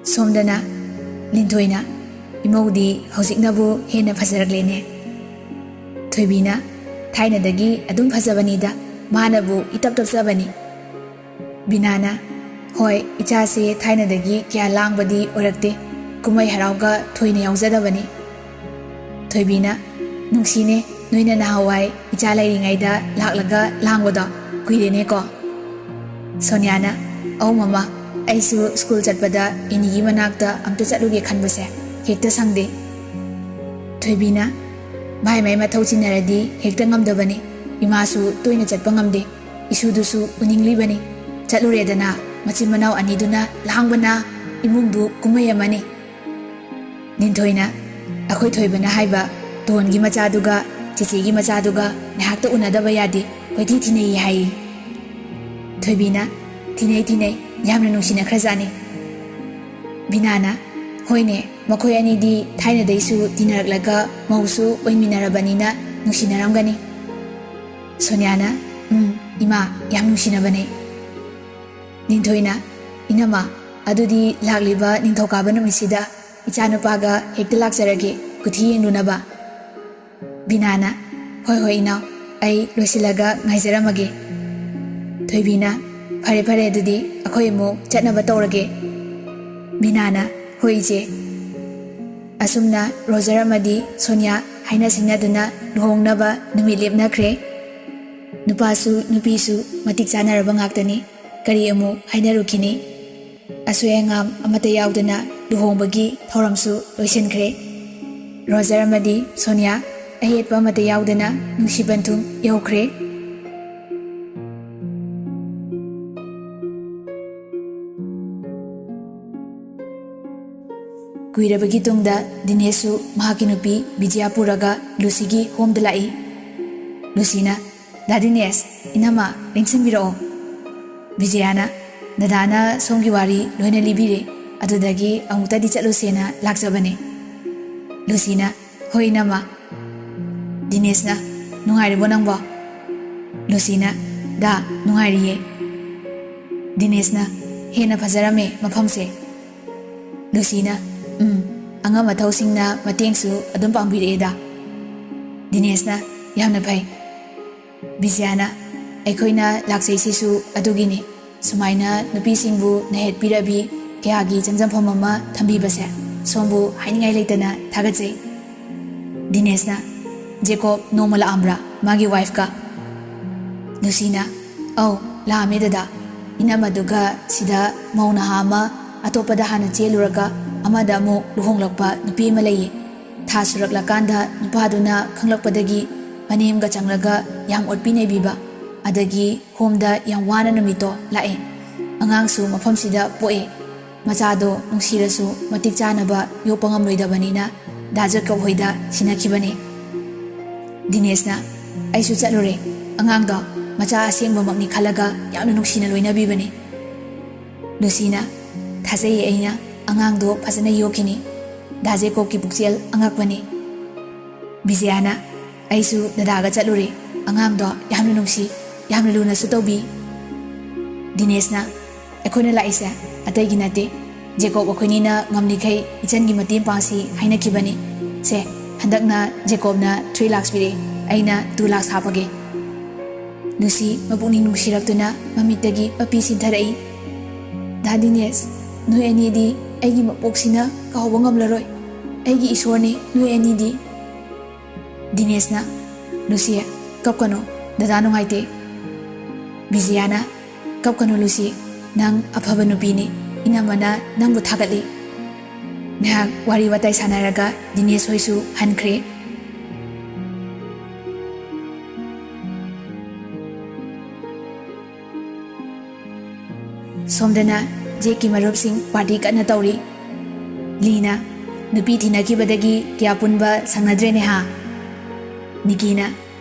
ꯁꯣꯝꯗꯅ ꯂꯤꯟꯊꯣꯏꯅ, ꯏꯃꯧꯗꯤ ꯍꯧꯖꯤꯛꯅꯕꯨ ꯍꯦꯟꯅ ꯐꯖꯔꯛꯂꯦꯅꯦ꯫ ꯊꯣꯏꯕꯤꯅ, ꯊꯥꯏꯅꯗꯒꯤ ꯑꯗꯨꯝ ꯐꯖꯕꯅꯤꯗ, ꯃꯥꯅꯕꯨ ꯏꯇꯞ ꯇꯞꯆꯕꯅꯤ꯫ ꯕꯤꯅꯥꯅ, ꯍꯣꯏ, ꯏꯆꯥꯁꯦ ꯊꯥꯏꯅꯗꯒꯤ ꯀꯌꯥ ꯂꯥꯡꯕꯗꯤ ꯑꯣꯏꯔꯛꯇꯦ, ꯀꯨꯝꯍꯩ ꯍꯔꯥꯎꯒ ꯊꯣꯏꯅ ꯌꯥꯎꯖꯗꯕꯅꯤ꯫ ꯊꯣꯏꯕꯤꯅ, ꯅꯨꯡꯁꯤꯅꯦ, ꯅꯣꯏꯅ ꯅꯍꯥꯟꯋꯥꯏ ꯏꯆꯥ ꯂꯩꯔꯤꯉꯩꯗ ꯂꯥꯛꯂꯒ ꯂꯥꯡꯕꯗꯣ, ꯀꯨꯏꯔꯦꯅꯦꯀꯣ꯫ ꯁꯣꯅꯤꯌꯥꯅ, ꯑꯧ ꯃꯃꯥ, ꯑꯩꯁꯨ ꯁ꯭ꯀꯨꯜ ꯆꯠꯄꯗ ꯏꯅꯤꯒꯤ ꯃꯅꯥꯛꯇ ꯑꯝꯇ ꯆꯠꯂꯨꯒꯦ ꯈꯟꯕꯁꯦ ꯍꯦꯛꯇ ꯁꯪꯗꯦ꯫ ꯊꯣꯏꯕꯤꯅ, "ꯃꯥꯏ ꯃꯥꯏ ꯃꯊꯧ ꯆꯤꯟꯅꯔꯗꯤ ꯍꯦꯛꯇ ꯉꯝꯗꯕꯅꯤ꯫ ꯏꯃꯥꯁꯨ ꯇꯣꯏꯅ ꯆꯠꯄ ꯉꯝꯗꯦ꯫ ꯏꯁꯨꯗꯨꯁꯨ ꯎꯅꯤꯡꯂꯤꯕꯅꯤ꯫ ꯆꯠꯂꯨꯔꯦꯗꯅ, ꯃꯆꯤꯟ ꯃꯅꯥꯎ ꯑꯅꯤꯗꯨꯅ ꯂꯥꯡꯕꯅ ꯏꯃꯨꯡꯗꯨ ꯀꯨꯝꯍꯩ ꯑꯃꯅꯤ꯫" ꯂꯤꯟꯊꯣꯏꯅ, "ꯑꯩꯈꯣꯏ ꯊꯣꯏꯕꯅ ꯍꯥꯏꯕ ꯇꯣꯟꯒꯤ ꯃꯆꯥꯗꯨꯒ ꯆꯤꯆꯦꯒꯤ ꯃꯆꯥꯗꯨꯒ ꯉꯥꯏꯍꯥꯛꯇ ꯎꯅꯗꯕ ꯌꯥꯗꯦ, ꯀꯣꯏꯊꯤ ꯊꯤꯅꯩꯌꯦ ꯍꯥꯏꯌꯦ꯫" ꯊꯣꯏꯕꯤꯅ, "ꯊꯤꯅꯩ, ꯊꯤꯅꯩ, ꯌꯥꯝꯅ ꯅꯨꯡꯁꯤꯅꯈ꯭ꯔꯖꯥꯠꯅꯤ꯫" ꯕꯤꯅꯥꯅ, "ꯍꯣꯏꯅꯦ, ꯃꯈꯣꯏ ꯑꯅꯤꯗꯤ ꯊꯥꯏꯅꯗꯩꯁꯨ ꯇꯤꯟꯅꯔꯛꯂꯒ ꯃꯧꯁꯨ ꯑꯣꯏꯃꯤꯟꯅꯔꯕꯅꯤꯅ ꯅꯨꯡꯁꯤꯅꯔꯝꯒꯅꯤ꯫" ꯁꯣꯅꯤꯌꯥꯅ, "ꯎꯝ, ꯏꯃꯥ, ꯌꯥꯝ ꯅꯨꯡꯁꯤꯅꯕꯅꯦ꯫" ꯂꯤꯟꯊꯣꯏꯅ, "ꯏꯅꯝꯃ, ꯑꯗꯨꯗꯤ ꯂꯥꯛꯂꯤꯕ ꯅꯤꯡꯊꯧꯀꯥꯕ ꯅꯨꯃꯤꯠꯁꯤꯗ ꯏꯆꯥꯅꯨꯄꯥꯒ ꯍꯦꯛꯇ ꯂꯥꯛꯆꯔꯒꯦ, ꯀꯨꯊꯤ ꯌꯦꯡꯂꯨꯅꯕ꯫" ꯕꯤꯅꯥꯅ, "ꯍꯣꯏ, ꯍꯣꯏ ꯏꯅꯥꯎ, ꯑꯩ ꯂꯣꯏꯁꯤꯜꯂꯒ ꯉꯥꯏꯖꯔꯝꯃꯒꯦ꯫" ꯊꯣꯏꯕꯤꯅ, "ꯐꯔꯦ, ꯐꯔꯦ, ꯑꯗꯨꯗꯤ ꯑꯩꯈꯣꯏ ꯑꯃꯨꯛ ꯆꯠꯅꯕ ꯇꯧꯔꯒꯦ꯫" ꯕꯤꯅꯥꯅ, "ꯍꯣꯏ ꯏꯆꯦ꯫" ꯑꯁꯨꯝꯅ ꯔꯣꯖꯔ ꯑꯃꯗꯤ ꯁꯣꯅꯤꯌꯥ ꯍꯥꯏꯅ ꯁꯤꯡꯅꯗꯨꯅ ꯂꯨꯍꯣꯡꯅꯕ ꯅꯨꯃꯤꯠ ꯂꯦꯞꯅꯈ꯭ꯔꯦ꯫ ꯅꯨꯄꯥꯁꯨ ꯅꯨꯄꯤꯁꯨ ꯃꯇꯤꯛ ꯆꯥꯅꯔꯕ ꯉꯥꯛꯇꯅꯤ꯫ ꯀꯔꯤ ꯑꯃꯨꯛ ꯍꯥꯏꯅꯔꯨꯈꯤꯅꯤ? ꯑꯁꯣꯏ ꯑꯉꯥꯝ ꯑꯃꯠꯇ ꯌꯥꯎꯗꯅ ꯂꯨꯍꯣꯡꯕꯒꯤ ꯊꯧꯔꯝꯁꯨ ꯂꯣꯏꯁꯤꯟꯈ꯭ꯔꯦ꯫ ꯔꯣꯖꯔ ꯑꯃꯗꯤ ꯁꯣꯅꯤꯌꯥ ꯑꯌꯦꯠꯄ ꯑꯃꯠꯇ ꯌꯥꯎꯗꯅ ꯅꯨꯡꯁꯤ ꯄꯟꯊꯨꯡ ꯌꯧꯈ꯭ꯔꯦ꯫ ꯀꯨꯏꯔꯕꯒꯤ ꯇꯨꯡꯗ ꯗꯤꯅꯦꯁꯁꯨ ꯃꯍꯥꯛꯀꯤ ꯅꯨꯄꯤ ꯕꯤꯖꯌꯥ ꯄꯨꯔꯒ ꯂꯨꯁꯤꯒꯤ ꯍꯣꯝꯗ ꯂꯥꯛꯏ꯫ ꯂꯨꯁꯤꯅ, "ꯗꯥ ꯗꯤꯅꯦꯁ, ꯏꯅꯝꯃ ꯂꯦꯡꯁꯤꯟꯕꯤꯔꯛꯑꯣ꯫" ꯕꯤꯖꯌꯥꯅ, "ꯗꯗꯥꯅ ꯁꯣꯝꯒꯤ ꯋꯥꯔꯤ ꯂꯣꯏꯅ ꯂꯤꯕꯤꯔꯦ, ꯑꯗꯨꯗꯒꯤ ꯑꯃꯨꯛꯇꯗꯤ ꯆꯠꯂꯨꯁꯦꯅ ꯂꯥꯛꯆꯕꯅꯦ꯫" ꯂꯨꯁꯤꯅ, "ꯍꯣꯏ ꯏꯅꯝꯃ꯫" ꯗꯤꯅꯦꯁꯅ, "ꯅꯨꯡꯉꯥꯏꯔꯤꯕꯣ ꯅꯪꯕꯣ?" ꯂꯨꯁꯤꯅ, "ꯗꯥ, ꯅꯨꯡꯉꯥꯏꯔꯤꯌꯦ꯫" ꯗꯤꯅꯦꯁꯅ, "ꯍꯦꯟꯅ ꯐꯖꯔꯝꯃꯦ ꯃꯐꯝꯁꯦ꯫" ꯂꯨꯁꯤꯅ, "ꯎꯝ, ꯑꯉꯝ ꯑꯊꯧꯁꯤꯡꯅ ꯃꯇꯦꯡꯁꯨ ꯑꯗꯨꯝ ꯄꯥꯡꯕꯤꯔꯛꯑꯦꯗ꯫" ꯗꯤꯅꯦꯁꯅ, "ꯌꯥꯝꯅ ꯐꯩ꯫" ꯕꯤꯖꯌꯥꯅ, "ꯑꯩꯈꯣꯏꯅ ꯂꯥꯛꯆꯩꯁꯤꯁꯨ ꯑꯗꯨꯒꯤꯅꯤ꯫ ꯁꯨꯃꯥꯏꯅ ꯅꯨꯄꯤꯁꯤꯡꯕꯨ ꯅꯩꯍꯠꯄꯤꯔꯕꯤ ꯀꯌꯥꯒꯤ ꯆꯪꯖꯐꯝ ꯑꯃ ꯊꯝꯕꯤꯕꯁꯦ ꯁꯣꯝꯕꯨ ꯍꯥꯏꯅꯤꯡꯉꯥꯏ ꯂꯩꯇꯅ ꯊꯥꯒꯠꯆꯩ꯫" ꯗꯤꯅꯦꯁꯅ, "ꯖꯦꯀꯣꯕ ꯅꯣꯡꯃ ꯂꯥꯛꯑꯝꯕ꯭ꯔꯥ ꯃꯥꯒꯤ ꯋꯥꯏꯐꯀ?" ꯂꯨꯁꯤꯅ, "ꯑꯧ, ꯂꯥꯛꯑꯝꯃꯦ ꯗꯗꯥ꯫ ꯏꯅꯝꯃꯗꯨꯒ ꯁꯤꯗ ꯃꯧ ꯅꯍꯥ ꯑꯃ ꯑꯇꯣꯞꯄꯗ ꯍꯥꯟꯅ ꯆꯦꯜꯂꯨꯔꯒ ꯑꯃꯗ ꯑꯃꯨꯛ ꯂꯨꯍꯣꯡꯂꯛꯄ ꯅꯨꯄꯤ ꯑꯃ ꯂꯩꯌꯦ꯫ ꯊꯥ ꯁꯨꯔꯛꯂꯀꯥꯟꯗ ꯅꯨꯄꯥꯗꯨꯅ ꯈꯪꯂꯛꯄꯗꯒꯤ ꯃꯅꯦꯝꯒ ꯆꯪꯂꯒ ꯌꯥꯝ ꯑꯣꯠꯄꯤ ꯅꯩꯕꯤꯕ, ꯑꯗꯒꯤ ꯍꯣꯝꯗ ꯌꯥꯝ ꯋꯥꯅ ꯅꯨꯃꯤꯠꯇꯣ ꯂꯥꯛꯑꯦ꯫ ꯑꯉꯥꯡꯁꯨ ꯃꯐꯝꯁꯤꯗ ꯄꯣꯛꯑꯦ꯫ ꯃꯆꯥꯗꯣ ꯅꯨꯡꯁꯤꯔꯁꯨ ꯃꯇꯤꯛ ꯆꯥꯅꯕ ꯌꯣꯛꯄ ꯉꯝꯂꯣꯏꯗꯕꯅꯤꯅ ꯗꯥ ꯖꯦꯀꯣꯕ ꯍꯣꯏꯗ ꯁꯤꯟꯅꯈꯤꯕꯅꯦ꯫ ꯗꯤꯅꯦꯁꯅ, "ꯑꯩꯁꯨ ꯆꯠꯂꯨꯔꯦ꯫ ꯑꯉꯥꯡꯗꯣ ꯃꯆꯥ ꯑꯁꯦꯡꯕꯃꯛꯅꯤ ꯈꯜꯂꯒ ꯌꯥꯝꯅ ꯅꯨꯡꯁꯤꯅ ꯂꯣꯏꯅꯕꯤꯕꯅꯦ꯫" ꯂꯨꯁꯤꯅ, "ꯊꯥꯖꯩꯌꯦ, ꯑꯩꯅ ꯑꯉꯥꯡꯗꯣ ꯐꯖꯅ ꯌꯣꯛꯈꯤꯅꯤ꯫ ꯗꯥ ꯖꯦꯀꯣꯕꯀꯤ ꯄꯨꯛꯆꯦꯜ ꯑꯉꯛꯄꯅꯤ꯫" ꯕꯤꯖꯌꯥꯅ, "ꯑꯩꯁꯨ ꯗꯗꯥꯒ ꯆꯠꯂꯨꯔꯦ꯫ ꯑꯉꯥꯡꯗꯣ ꯌꯥꯝꯅ ꯅꯨꯡꯁꯤ, ꯌꯥꯝꯅ ꯂꯨꯅꯁꯨ ꯇꯧꯕꯤ꯫" ꯗꯤꯅꯦꯁꯅ, "ꯑꯩꯈꯣꯏꯅ ꯂꯥꯛꯏꯁꯦ ꯑꯇꯩꯒꯤ ꯅꯠꯇꯦ꯫ ꯖꯦꯀꯣꯕ ꯑꯩꯈꯣꯏꯅꯤꯅ ꯉꯝꯂꯤꯈꯩ ꯏꯆꯟꯒꯤ ꯃꯇꯦꯡ ꯄꯥꯡꯁꯤ ꯍꯥꯏꯅꯈꯤꯕꯅꯤ꯫ ꯁꯦ, ꯍꯟꯗꯛꯅ ꯖꯦꯀꯣꯕꯅ three lakhs ꯄꯤꯔꯛꯑꯦ꯫ ꯑꯩꯅ two lakhs ꯍꯥꯞꯄꯒꯦ꯫" ꯂꯨꯁꯤ ꯃꯄꯨꯛꯅꯤꯡ ꯅꯨꯡꯁꯤꯔꯛꯇꯨꯅ ꯃꯃꯤꯠꯇꯒꯤ ꯃꯄꯤ ꯁꯤꯟꯊꯔꯛꯏ꯫ "ꯗꯥ ꯗꯤꯅꯦꯁ, ꯅꯣꯏ ꯑꯅꯤꯗꯤ ꯑꯩꯒꯤ ꯃꯄꯣꯛꯁꯤꯅ ꯀꯥꯎꯕ ꯉꯝꯂꯔꯣꯏ꯫ ꯑꯩꯒꯤ ꯏꯁꯣꯔꯅꯤ ꯅꯣꯏ ꯑꯅꯤꯗꯤ꯫" ꯗꯤꯅꯦꯁꯅ, "ꯂꯨꯁꯤ, ꯀꯞꯀꯅꯨ, ꯗꯗꯥ ꯅꯨꯡꯉꯥꯏꯇꯦ꯫" ꯕꯤꯖꯌꯥꯅ, "ꯀꯞꯀꯅꯨ ꯂꯨꯁꯤ, ꯅꯪ ꯑꯐꯕ ꯅꯨꯄꯤꯅꯤ, ꯏꯅꯝꯃꯅ ꯅꯪꯕꯨ ꯊꯥꯒꯠꯂꯤ꯫" ꯉꯥꯏꯍꯥꯛ ꯋꯥꯔꯤ ꯋꯥꯇꯥꯏ ꯁꯥꯟꯅꯔꯒ ꯗꯤꯅꯦꯁ ꯍꯣꯏꯁꯨ ꯍꯟꯈ꯭ꯔꯦ꯫ ꯁꯣꯝꯗꯅ ꯖꯦꯛꯀꯤ ꯃꯔꯨꯞꯁꯤꯡ party ꯀꯟꯅ ꯇꯧꯔꯤ꯫ ꯂꯤꯅ, "ꯅꯨꯄꯤ ꯊꯤꯅꯈꯤꯕꯗꯒꯤ ꯀꯌꯥ ꯄꯨꯟꯕ ꯁꯪꯅꯗ꯭ꯔꯦꯅꯦ ꯍꯥ?" ꯅꯤꯀꯤꯅ,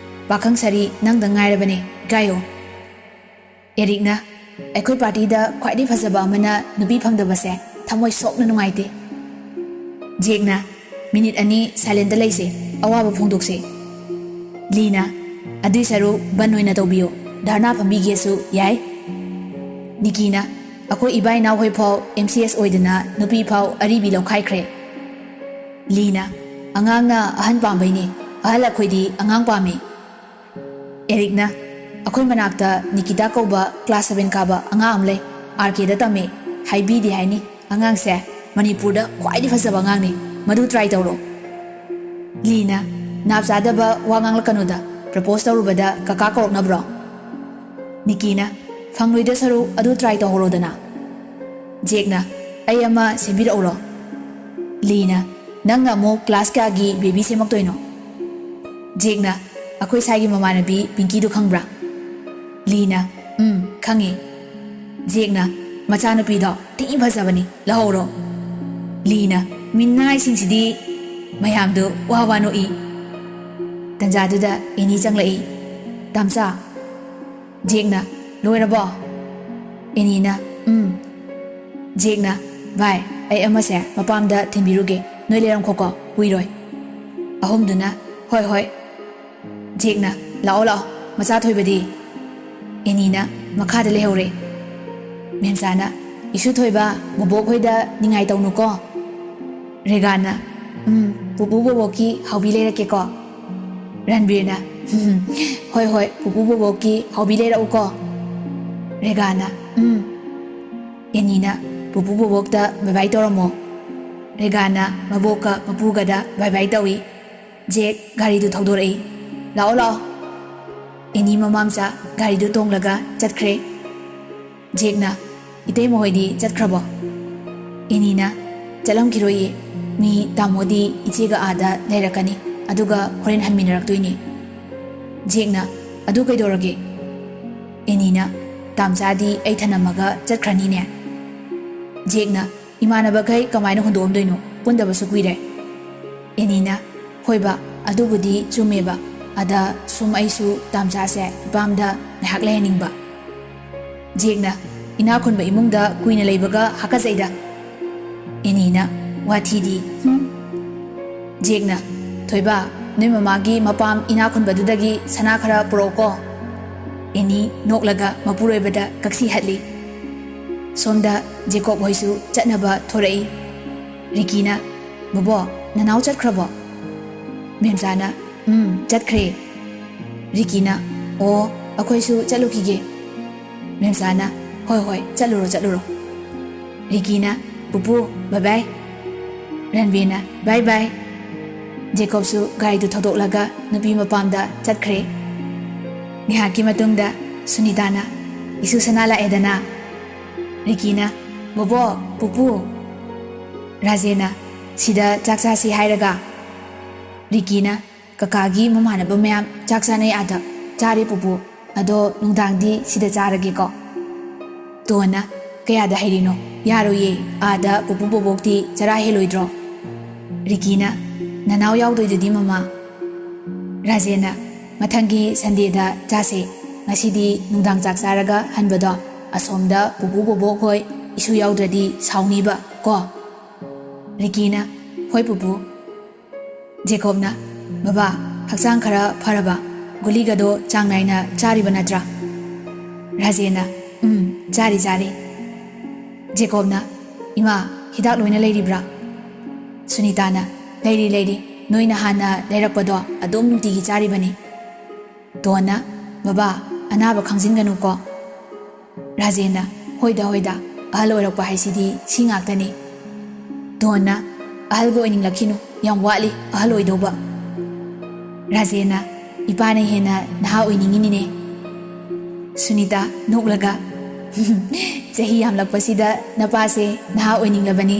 "ꯄꯥꯈꯪ ꯁꯥꯔꯤ ꯅꯪꯗꯪ ꯉꯥꯏꯔꯕꯅꯦ, ꯏꯀꯥꯏꯌꯣ꯫" ꯑꯦꯔꯤꯛꯅ, "ꯑꯩꯈꯣꯏ partyꯗ ꯈ꯭ꯋꯥꯏꯗꯒꯤ ꯐꯖꯕ ꯑꯃꯅ ꯅꯨꯄꯤ ꯐꯪꯗꯕꯁꯦ ꯊꯃꯣꯏ ꯁꯣꯛꯅ ꯅꯨꯡꯉꯥꯏꯇꯦ꯫" ꯖꯦꯛꯅ, "Minute ꯑꯅꯤ silentꯇ ꯂꯩꯁꯦ, ꯑꯋꯥꯕ ꯐꯣꯡꯗꯣꯛꯁꯦ꯫" ꯂꯤꯅ, "ꯑꯗꯨꯏ ꯁꯔꯨꯛ ꯕꯟ ꯑꯣꯏꯅ ꯇꯧꯕꯤꯌꯣ, ꯙꯔꯅꯥ ꯐꯝꯕꯤꯒꯦꯁꯨ ꯌꯥꯏ꯫" ꯅꯤꯀꯤꯅ, "ꯑꯩꯈꯣꯏ ꯏꯕꯥꯏ ꯏꯅꯥꯎ ꯍꯣꯏ ꯐꯥꯎ M C S ꯑꯣꯏꯗꯅ ꯅꯨꯄꯤ ꯐꯥꯎ ꯑꯔꯤꯕꯤ ꯂꯧꯈꯥꯏꯈ꯭ꯔꯦ꯫" ꯂꯤꯅ, "ꯑꯉꯥꯡꯅ ꯑꯍꯟ ꯄꯥꯝꯕꯩꯅꯦ, ꯑꯍꯜ ꯑꯩꯈꯣꯏꯗꯤ ꯑꯉꯥꯡ ꯄꯥꯝꯃꯤ꯫" ꯑꯦꯔꯤꯛꯅ, "ꯑꯩꯈꯣꯏ ꯃꯅꯥꯛꯇ ꯅꯤꯀꯤꯇꯥ ꯀꯧꯕ class seven ꯀꯥꯕ ꯑꯉꯥꯡ ꯑꯃ ꯂꯩ, R Kꯗ ꯇꯝꯃꯦ, ꯍꯥꯏꯕꯤꯗꯤ ꯍꯥꯏꯅꯤ, ꯑꯉꯥꯡꯁꯦ ꯃꯅꯤꯄꯨꯔꯗ ꯈ꯭ꯋꯥꯏꯗꯒꯤ ꯐꯖꯕ ꯑꯉꯥꯡꯅꯤ, ꯃꯗꯨ try ꯇꯧꯔꯣ꯫" ꯂꯤꯅ, "ꯅꯥꯞ ꯆꯥꯗꯕ ꯋꯥ ꯉꯥꯡꯂꯛꯀꯅꯨꯗ, propose ꯇꯧꯔꯨꯕꯗ ꯀꯀꯥ ꯀꯧꯔꯛꯅꯕ꯭ꯔꯣ?" ꯅꯤꯀꯤꯅ, "ꯐꯪꯂꯣꯏꯗ ꯁꯔꯨꯛ ꯑꯗꯨ try ꯇꯧꯍꯧꯔꯣꯗꯅ꯫" ꯖꯦꯛꯅ, "ꯑꯩ ꯑꯃ ꯁꯦꯝꯕꯤꯔꯛꯎꯔꯣ?" ꯂꯤꯅ, "ꯅꯪꯅ ꯑꯃꯨꯛ ꯀ꯭ꯂꯥꯁ ꯀꯌꯥꯒꯤ ꯕꯦꯕꯤ ꯁꯦꯝꯃꯛꯇꯣꯏꯅꯣ?" ꯖꯦꯛꯅ, "ꯑꯩꯈꯣꯏ ꯁꯥꯏꯒꯤ ꯃꯃꯥꯟꯅꯕꯤ ꯄꯤꯡꯀꯤꯗꯨ ꯈꯪꯕ꯭ꯔꯥ?" ꯂꯤꯅ, "ꯎꯝ, ꯈꯪꯉꯤ꯫" ꯖꯦꯛꯅ, "ꯃꯆꯥꯅꯨꯄꯤꯗꯣ ꯊꯤ ꯐꯖꯕꯅꯤ, ꯂꯧꯍꯧꯔꯣ꯫" ꯂꯤꯅ, "ꯃꯤꯅꯥꯏꯁꯤꯡꯁꯤꯗꯤ!" ꯃꯌꯥꯝꯗꯨ ꯋꯥ ꯋꯥ ꯅꯣꯛꯏ꯫ ꯇꯟꯖꯥꯗꯨꯗ ꯑꯦꯅꯤ ꯆꯪꯂꯛꯏ꯫ "ꯇꯥꯝꯆꯥ꯫" ꯖꯦꯛꯅ, "ꯂꯣꯏꯔꯕꯣ?" ꯑꯦꯅꯤꯅ, "ꯎꯝ꯫" ꯖꯦꯛꯅ, "ꯚꯥꯏ, ꯑꯩ ꯑꯃꯁꯦ ꯃꯄꯥꯝꯗ ꯊꯤꯟꯕꯤꯔꯨꯒꯦ, ꯅꯣꯏ ꯂꯩꯔꯝꯈꯣꯀꯣ, ꯀꯨꯏꯔꯣꯏ꯫" ꯑꯍꯨꯝꯗꯨꯅ, "ꯍꯣꯏ, ꯍꯣꯏ꯫" ꯖꯦꯛꯅ, "ꯂꯥꯛꯑꯣ, ꯂꯥꯛꯑꯣ, ꯃꯆꯥ ꯊꯣꯏꯕꯗꯤ?" ꯑꯦꯅꯤꯅ ꯃꯈꯥꯗ ꯂꯩꯍꯧꯔꯦ꯫ ꯃꯦꯝꯆꯥꯅ, "ꯏꯁꯨ ꯊꯣꯏꯕ, ꯕꯣꯕꯣꯛ ꯍꯣꯏꯗ ꯅꯤꯡꯉꯥꯏ ꯇꯧꯅꯨꯀꯣ꯫" ꯔꯦꯒꯥꯅ, "ꯎꯝ, ꯄꯨꯄꯨ ꯕꯣꯕꯣꯛꯀꯤ ꯍꯥꯎꯕꯤ ꯂꯩꯔꯛꯀꯦꯀꯣ꯫" ꯔꯟꯕꯤꯔꯅ, "ꯍꯣꯏ, ꯍꯣꯏ, ꯄꯨꯄꯨ ꯕꯣꯕꯣꯛꯀꯤ ꯍꯥꯎꯕꯤ ꯂꯩꯔꯛꯎꯀꯣ꯫" ꯔꯦꯒꯥꯅ, "ꯎꯝ꯫" ꯑꯦꯅꯤꯅ, "ꯄꯨꯄꯨ ꯕꯣꯕꯣꯛꯇ ꯕꯥꯏ ꯕꯥꯏ ꯇꯧꯔꯝꯃꯣ꯫" ꯔꯦꯒꯥꯅ ꯃꯕꯣꯛꯀ ꯃꯄꯨꯒꯗ ꯕꯥꯏ ꯕꯥꯏ ꯇꯧꯏ꯫ ꯖꯦꯛ ꯒꯥꯔꯤꯗꯨ ꯊꯧꯗꯣꯔꯛꯏ꯫ "ꯂꯥꯛꯑꯣ, ꯂꯥꯛꯑꯣ꯫" ꯑꯦꯅꯤ ꯃꯃꯥ ꯃꯆꯥ ꯒꯥꯔꯤꯗꯨ ꯇꯣꯡꯂꯒ ꯆꯠꯈ꯭ꯔꯦ꯫ ꯖꯦꯛꯅ, "ꯏꯇꯩꯃ ꯍꯣꯏꯗꯤ ꯆꯠꯈ꯭ꯔꯕꯣ?" ꯑꯦꯅꯤꯅ, "ꯆꯠꯂꯝꯈꯤꯔꯣꯏꯌꯦ꯫ ꯃꯤ ꯇꯥꯃꯣꯗꯤ ꯏꯆꯦꯒ ꯑꯥꯗ ꯂꯩꯔꯛꯀꯅꯤ, ꯑꯗꯨꯒ ꯍꯣꯔꯦꯟ ꯍꯟꯃꯤꯟꯅꯔꯛꯇꯣꯏꯅꯦ꯫" ꯖꯦꯛꯅ, "ꯑꯗꯨ ꯀꯩꯗꯧꯔꯒꯦ?" ꯑꯦꯅꯤꯅ, "ꯇꯥꯝꯆꯥꯗꯤ ꯑꯩ ꯊꯅꯝꯃꯒ ꯆꯠꯈ꯭ꯔꯅꯤꯅꯦ꯫" ꯖꯦꯛꯅ, "ꯏꯃꯥꯟꯅꯕꯈꯩ ꯀꯃꯥꯏꯅ ꯍꯨꯟꯗꯣꯛꯑꯝꯗꯣꯏꯅꯣ? ꯄꯨꯟꯗꯕꯁꯨ ꯀꯨꯏꯔꯦ꯫" ꯑꯦꯅꯤꯅ, "ꯍꯣꯏꯕ, ꯑꯗꯨꯕꯨꯗꯤ ꯆꯨꯝꯃꯦꯕ꯫ ꯑꯗ ꯁꯨꯝ ꯑꯩꯁꯨ ꯇꯥꯝꯆꯥꯁꯦ ꯏꯄꯥꯝꯗ ꯉꯥꯏꯍꯥꯛ ꯂꯩꯍꯟꯅꯤꯡꯕ꯫" ꯖꯦꯛꯅ, "ꯏꯅꯥꯛ ꯈꯨꯟꯕ ꯏꯃꯨꯡꯗ ꯀꯨꯏꯅ ꯂꯩꯕꯒ ꯍꯥꯀꯠꯆꯩꯗ꯫" ꯑꯦꯅꯤꯅ, "ꯋꯥꯊꯤꯗꯤ, ꯍꯨꯝ꯫" ꯖꯦꯛꯅ, "ꯊꯣꯏꯕ, ꯅꯣꯏ ꯃꯃꯥꯒꯤ ꯃꯄꯥꯝ ꯏꯅꯥꯛ ꯈꯨꯟꯕꯗꯨꯗꯒꯤ ꯁꯅꯥ ꯈꯔ ꯄꯨꯔꯛꯎꯀꯣ꯫" ꯑꯦꯅꯤ ꯅꯣꯛꯂꯒ ꯃꯄꯨꯔꯣꯏꯕꯗ ꯀꯛꯁꯤ ꯍꯠꯂꯤ꯫ ꯁꯣꯝꯗ ꯖꯦꯀꯣꯕ ꯍꯣꯏꯁꯨ ꯆꯠꯅꯕ ꯊꯣꯔꯛꯏ꯫ ꯔꯤꯀꯤꯅ, "ꯕꯣꯕꯣ, ꯅꯅꯥꯎ ꯆꯠꯈ꯭ꯔꯕꯣ?" ꯃꯦꯝꯆꯥꯅ, "ꯎꯝ, ꯆꯠꯈ꯭ꯔꯦ꯫" ꯔꯤꯀꯤꯅ, "ꯑꯣ, ꯑꯩꯈꯣꯏꯁꯨ ꯆꯠꯂꯨꯈꯤꯒꯦ꯫" ꯃꯦꯝꯆꯥꯅ, "ꯍꯣꯏ, ꯍꯣꯏ, ꯆꯠꯂꯨꯔꯣ, ꯆꯠꯂꯨꯔꯣ꯫" ꯔꯤꯀꯤꯅ, "ꯄꯨꯄꯨ, ꯕꯥꯏ ꯕꯥꯏ꯫" ꯔꯟꯕꯤꯔꯅ, "ꯕꯥꯏ ꯕꯥꯏ꯫" ꯖꯦꯀꯣꯕꯁꯨ ꯒꯥꯔꯤꯗꯨ ꯊꯧꯗꯣꯛꯂꯒ ꯅꯨꯄꯤ ꯃꯄꯥꯝꯗ ꯆꯠꯈ꯭ꯔꯦ꯫ ꯉꯥꯏꯍꯥꯛꯀꯤ ꯃꯇꯨꯡꯗ ꯁꯨꯅꯤꯇꯥꯅ, "ꯏꯁꯨ ꯁꯅꯥ ꯂꯥꯛꯑꯦꯗꯅ꯫" ꯔꯤꯀꯤꯅ, "ꯕꯣꯕꯣ, ꯄꯨꯄꯨ꯫" ꯔꯥꯖꯦꯅ, ꯁꯤꯗ ꯆꯥꯛ ꯆꯥꯁꯤ ꯍꯥꯏꯔꯒ? ꯔꯤꯀꯤꯅ, "ꯀꯀꯥꯒꯤ ꯃꯃꯥꯟꯅꯕ ꯃꯌꯥꯝ ꯆꯥꯛ ꯆꯥꯅꯩ ꯑꯥꯗ꯫ ꯆꯥꯔꯦ ꯄꯨꯄꯨ, ꯑꯗꯣ ꯅꯨꯡꯗꯥꯡꯗꯤ ꯁꯤꯗ ꯆꯥꯔꯒꯦꯀꯣ"꯫ ꯇꯣꯟꯅ, "ꯀꯌꯥꯗ ꯍꯩꯔꯤꯅꯣ? ꯌꯥꯔꯣꯏꯌꯦ, ꯑꯥꯗ ꯄꯨꯄꯨ ꯕꯣꯕꯣꯛꯇꯤ ꯆꯔꯥ ꯍꯦꯜꯂꯣꯏꯗ꯭ꯔꯣ?" ꯔꯤꯀꯤꯅ, "ꯅꯅꯥꯎ ꯌꯥꯎꯗꯣꯏꯗꯨꯗꯤ ꯃꯃꯥ"꯫ ꯔꯥꯖꯦꯟꯅ, "ꯃꯊꯪꯒꯤ ꯁꯟꯗꯦꯗ ꯆꯥꯁꯦ꯫ ꯉꯁꯤꯗꯤ ꯅꯨꯡꯗꯥꯡ ꯆꯥꯛ ꯆꯥꯔꯒ ꯍꯟꯕꯗꯣ ꯑꯁꯣꯝꯗ ꯄꯨꯄꯨ ꯕꯣꯕꯣꯛ ꯍꯣꯏ ꯏꯁꯨ ꯌꯥꯎꯗ꯭ꯔꯗꯤ ꯁꯥꯎꯅꯤꯕ ꯀꯣ"꯫ ꯔꯤꯀꯤꯅ, "ꯍꯣꯏ ꯄꯨꯄꯨ"꯫ ꯖꯦꯀꯣꯕꯅ, "ꯕꯕꯥ, ꯍꯛꯆꯥꯡ ꯈꯔ ꯐꯔꯕ? ꯒꯨꯂꯤꯒꯗꯣ ꯆꯥꯡ ꯅꯥꯏꯅ ꯆꯥꯔꯤꯕ ꯅꯠꯇ꯭ꯔꯥ?" ꯔꯥꯖꯦꯟꯅ, "ꯎꯝ, ꯆꯥꯔꯤ, ꯆꯥꯔꯤ"꯫ ꯖꯦꯀꯣꯕꯅ, "ꯏꯃꯥ, ꯍꯤꯗꯥꯛ ꯂꯣꯏꯅ ꯂꯩꯔꯤꯕ꯭ꯔꯥ?" ꯁꯨꯅꯤꯇꯥꯅ, "ꯂꯩꯔꯤ, ꯂꯩꯔꯤ꯫ ꯅꯣꯏꯅ ꯍꯥꯟꯅ ꯂꯩꯔꯛꯄꯗꯣ ꯑꯗꯨꯝ ꯅꯨꯡꯇꯤꯒꯤ ꯆꯥꯔꯤꯕꯅꯤ"꯫ ꯇꯣꯟꯅ, "ꯕꯕꯥ, ꯑꯅꯥꯕ ꯈꯪꯖꯤꯟꯒꯅꯨꯀꯣ"꯫ ꯔꯥꯖꯦꯟꯅ, "ꯍꯣꯏꯗ, ꯍꯣꯏꯗ, ꯑꯍꯜ ꯑꯣꯏꯔꯛꯄ ꯍꯥꯏꯁꯤꯗꯤ ꯁꯤ ꯉꯥꯛꯇꯅꯤ"꯫ ꯇꯣꯟꯅ, "ꯑꯍꯜꯒ ꯑꯣꯏꯅꯤꯡꯂꯛꯈꯤꯅꯨ, ꯌꯥꯝ ꯋꯥꯠꯂꯤ ꯑꯍꯜ ꯑꯣꯏꯗꯧꯕ"꯫ ꯔꯥꯖꯦꯟꯅ, "ꯏꯄꯥꯅ ꯍꯦꯟꯅ ꯅꯍꯥ ꯑꯣꯏꯅꯤꯡꯉꯤꯅꯤꯅꯦ"꯫ ꯁꯨꯅꯤꯇꯥ, ꯅꯣꯛꯂꯒ, "ꯆꯍꯤ ꯌꯥꯝꯂꯛꯄꯁꯤꯗ ꯅꯄꯥꯁꯦ ꯅꯍꯥ ꯑꯣꯏꯅꯤꯡꯂꯕꯅꯤ"꯫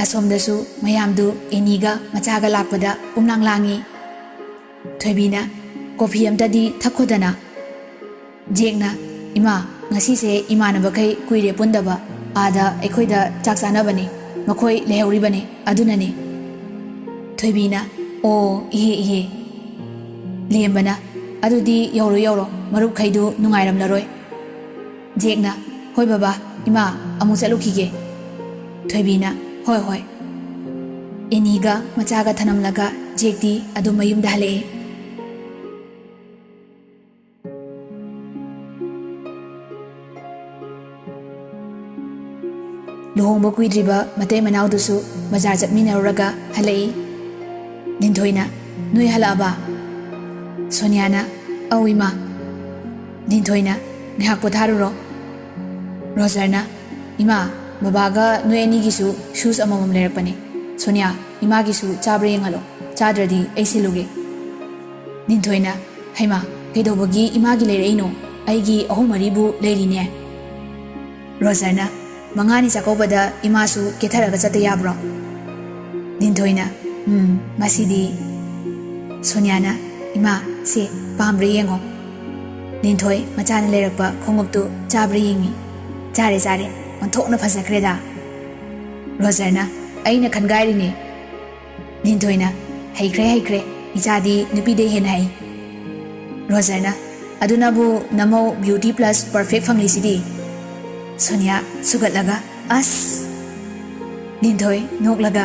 ꯑꯁꯣꯝꯗꯁꯨ ꯃꯌꯥꯝꯗꯨ ꯑꯦꯅꯤꯒ ꯃꯆꯥꯒ ꯂꯥꯛꯄꯗ ꯄꯨꯝꯂꯥꯡ ꯂꯥꯡꯉꯤ꯫ ꯊꯣꯏꯕꯤꯅ, "ꯀꯣꯐꯤ ꯑꯝꯇꯗꯤ ꯊꯛꯈꯣꯗꯅ"꯫ ꯖꯦꯛꯅ, "ꯏꯃꯥ, ꯉꯁꯤꯁꯦ ꯏꯃꯥꯟꯅꯕꯈꯩ ꯀꯨꯏꯔꯦ ꯄꯨꯟꯗꯕ, ꯑꯥꯗ ꯑꯩꯈꯣꯏꯗ ꯆꯥꯛ ꯆꯥꯅꯕꯅꯤ, ꯃꯈꯣꯏ ꯂꯩꯍꯧꯔꯤꯕꯅꯤ, ꯑꯗꯨꯅꯅꯤ"꯫ ꯊꯣꯏꯕꯤꯅ, "ꯑꯣ, ꯏꯍꯦ, ꯏꯍꯦ"꯫ ꯂꯦꯝꯕꯅ, "ꯑꯗꯨꯗꯤ ꯌꯧꯔꯣ, ꯌꯧꯔꯣ, ꯃꯔꯨꯞꯈꯩꯗꯨ ꯅꯨꯡꯉꯥꯏꯔꯝꯂꯔꯣꯏ"꯫ ꯖꯦꯛꯅ, "ꯍꯣꯏ ꯕꯕꯥ, ꯏꯃꯥ, ꯑꯃꯨꯛ ꯆꯠꯂꯨꯈꯤꯒꯦ"꯫ ꯊꯣꯏꯕꯤꯅ, "ꯍꯣꯏ, ꯍꯣꯏ"꯫ ꯑꯦꯅꯤꯒ ꯃꯆꯥꯒ ꯊꯅꯝꯂꯒ ꯖꯦꯛꯇꯤ ꯑꯗꯨꯝ ꯃꯌꯨꯝꯗ ꯍꯜꯂꯛꯑꯦ꯫ ꯂꯨꯍꯣꯡꯕ ꯀꯨꯏꯗ꯭ꯔꯤꯕ ꯃꯇꯩ ꯃꯅꯥꯎꯗꯨꯁꯨ ꯕꯖꯥꯔ ꯆꯠꯃꯤꯟꯅꯔꯨꯔꯒ ꯍꯜꯂꯛꯏ꯫ ꯂꯤꯟꯊꯣꯏꯅ, "ꯅꯣꯏ ꯍꯜꯂꯛꯑꯕ?" ꯁꯣꯅꯤꯌꯥꯅ, "ꯑꯧ ꯏꯃꯥ"꯫ ꯂꯤꯟꯊꯣꯏꯅ, "ꯉꯥꯏꯍꯥꯛ ꯄꯣꯊꯥꯔꯨꯔꯣ"꯫ ꯔꯣꯖꯔꯅ, "ꯏꯃꯥ, ꯕꯕꯥꯒ ꯅꯣꯏ ꯑꯅꯤꯒꯤꯁꯨ ꯁꯨꯁ ꯑꯃꯃꯝ ꯂꯩꯔꯛꯄꯅꯦ꯫ ꯁꯣꯅꯤꯌꯥ, ꯏꯃꯥꯒꯤꯁꯨ ꯆꯥꯕ꯭ꯔꯥ ꯌꯦꯡꯍꯜꯂꯣ, ꯆꯥꯗ꯭ꯔꯗꯤ ꯑꯩ ꯁꯤꯜꯂꯨꯒꯦ"꯫ ꯂꯤꯟꯊꯣꯏꯅ, "ꯍꯩꯃꯥ, ꯀꯩꯗꯧꯕꯒꯤ ꯏꯃꯥꯒꯤ ꯂꯩꯔꯛꯏꯅꯣ? ꯑꯩꯒꯤ ꯑꯍꯨꯝ ꯃꯔꯤꯕꯨ ꯂꯩꯔꯤꯅꯦ"꯫ ꯔꯣꯖꯔꯅ, "ꯃꯉꯥꯅꯤ ꯆꯥꯛꯀꯧꯕꯗ ꯏꯃꯥꯁꯨ ꯀꯦꯊꯔꯒ ꯆꯠꯇ ꯌꯥꯕ꯭ꯔꯣ? ꯂꯤꯟꯊꯣꯏꯅ, "ꯎꯝ, ꯃꯁꯤꯗꯤ"꯫ ꯁꯣꯅꯤꯌꯥꯅ, "ꯏꯃꯥ, ꯁꯦ, ꯄꯥꯝꯕ꯭ꯔꯥ ꯌꯦꯡꯉꯣ"꯫ ꯂꯤꯟꯊꯣꯏ ꯃꯆꯥꯅ ꯂꯩꯔꯛꯄ ꯈꯣꯡꯎꯞꯇꯨ ꯆꯥꯕ꯭ꯔꯥ ꯌꯦꯡꯉꯤ꯫ ꯆꯥꯔꯦ, ꯆꯥꯔꯦ, ꯑꯣꯟꯊꯣꯛꯅ ꯐꯖꯈ꯭ꯔꯦꯗ꯫ ꯔꯣꯖꯔꯅ, "ꯑꯩꯅ ꯈꯟꯒꯥꯏꯔꯤꯅꯦ"꯫ ꯂꯤꯟꯊꯣꯏꯅ, "ꯍꯩꯈ꯭ꯔꯦ, ꯍꯩꯈ꯭ꯔꯦ, ꯏꯆꯥꯗꯤ ꯅꯨꯄꯤꯗꯩ ꯍꯦꯟꯅ ꯍꯩ"꯫ ꯔꯣꯖꯔꯅ, "ꯑꯗꯨꯅꯕꯨ ꯅꯃꯧ beauty plus perfect ꯐꯪꯂꯤꯁꯤꯗꯤ"꯫ ꯁꯣꯅꯤꯌꯥ ꯁꯨꯒꯠꯂꯒ, "ꯑꯁ!" ꯂꯤꯟꯊꯣꯏ ꯅꯣꯛꯂꯒ,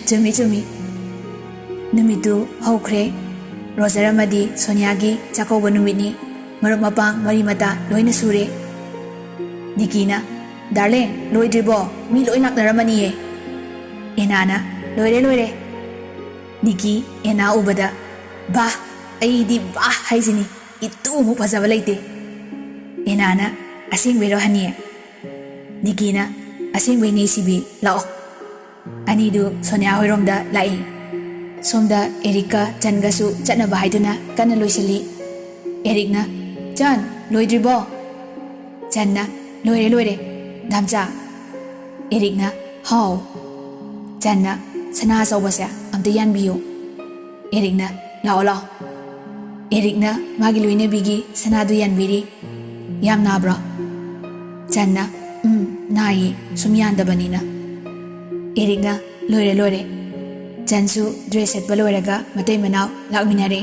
"ꯆꯨꯝꯃꯤ, ꯆꯨꯝꯃꯤ"꯫ ꯅꯨꯃꯤꯠꯇꯨ ꯍꯧꯈ꯭ꯔꯦ꯫ ꯔꯣꯖꯔ ꯑꯃꯗꯤ ꯁꯣꯅꯤꯌꯥꯒꯤ ꯆꯥꯛꯀꯧꯕ ꯅꯨꯃꯤꯠꯅꯤ꯫ ꯃꯔꯨꯞ ꯃꯄꯥꯡ ꯃꯔꯤ ꯃꯇꯥ ꯂꯣꯏꯅ ꯁꯨꯔꯦ꯫ ꯅꯤꯀꯤꯅ, "ꯗꯥꯔꯂꯤꯡ, ꯂꯣꯏꯗ꯭ꯔꯤꯕꯣ? ꯃꯤ ꯂꯣꯏ ꯂꯥꯛꯅꯔꯝꯃꯅꯤꯌꯦ"꯫ ꯑꯦꯅꯥꯅ, "ꯂꯣꯏꯔꯦ, ꯂꯣꯏꯔꯦ"꯫ ꯅꯤꯀꯤ ꯑꯦꯅꯥ ꯎꯕꯗ, "ꯕꯥ, ꯑꯩꯗꯤ ꯕꯥ ꯍꯥꯏꯁꯤꯅꯤ, ꯏꯇꯨꯃꯨꯛ ꯐꯖꯕ ꯂꯩꯇꯦ"꯫ ꯑꯦꯅꯥꯅ, "ꯑꯁꯦꯡꯕꯩꯔꯣ ꯍꯅꯤ?" ꯅꯤꯀꯤꯅ, "ꯑꯁꯦꯡꯕꯩꯅꯦ ꯁꯤꯕꯤ, ꯂꯥꯛꯑꯣ"꯫ ꯑꯅꯤꯗꯨ ꯁꯣꯅꯤꯌꯥ ꯍꯣꯏꯔꯣꯝꯗ ꯂꯥꯛꯏ꯫ ꯁꯣꯝꯗ ꯑꯦꯔꯤꯛꯀ ꯆꯟꯒꯁꯨ ꯆꯠꯅꯕ ꯍꯥꯏꯗꯨꯅ ꯀꯟꯅ ꯂꯣꯏꯁꯤꯜꯂꯤ꯫ ꯑꯦꯔꯤꯛꯅ, "ꯆꯟ, ꯂꯣꯏꯗ꯭ꯔꯤꯕꯣ?" ꯆꯟꯅ, "ꯂꯣꯏꯔꯦ, ꯂꯣꯏꯔꯦ, ꯗꯥꯝꯆꯥ"꯫ ꯑꯦꯔꯤꯛꯅ, "ꯍꯥꯎ"꯫ ꯆꯟꯅ, "ꯁꯅꯥ ꯑꯆꯧꯕꯁꯦ ꯑꯝꯇ ꯌꯥꯟꯕꯤꯌꯨ"꯫ ꯑꯦꯔꯤꯛꯅ, "ꯂꯥꯛꯑꯣ, ꯂꯥꯛꯑꯣ"꯫ ꯑꯦꯔꯤꯛꯅ ꯃꯥꯒꯤ ꯂꯣꯏꯅꯕꯤꯒꯤ ꯁꯅꯥꯗꯨ ꯌꯥꯟꯕꯤꯔꯤ꯫ "ꯌꯥꯝ ꯅꯥꯕ꯭ꯔꯣ?" ꯆꯟꯅ, "ꯎꯝ, ꯅꯥꯏꯌꯦ, ꯁꯨꯝ ꯌꯥꯟꯗꯕꯅꯤꯅ"꯫ ꯑꯦꯔꯤꯛꯅ, "ꯂꯣꯏꯔꯦ, ꯂꯣꯏꯔꯦ"꯫ ꯆꯟꯁꯨ ꯗ꯭ꯔꯦꯁ ꯁꯦꯠꯄ ꯂꯣꯏꯔꯒ ꯃꯇꯩ ꯃꯅꯥꯎ ꯂꯥꯛꯃꯤꯟꯅꯔꯦ꯫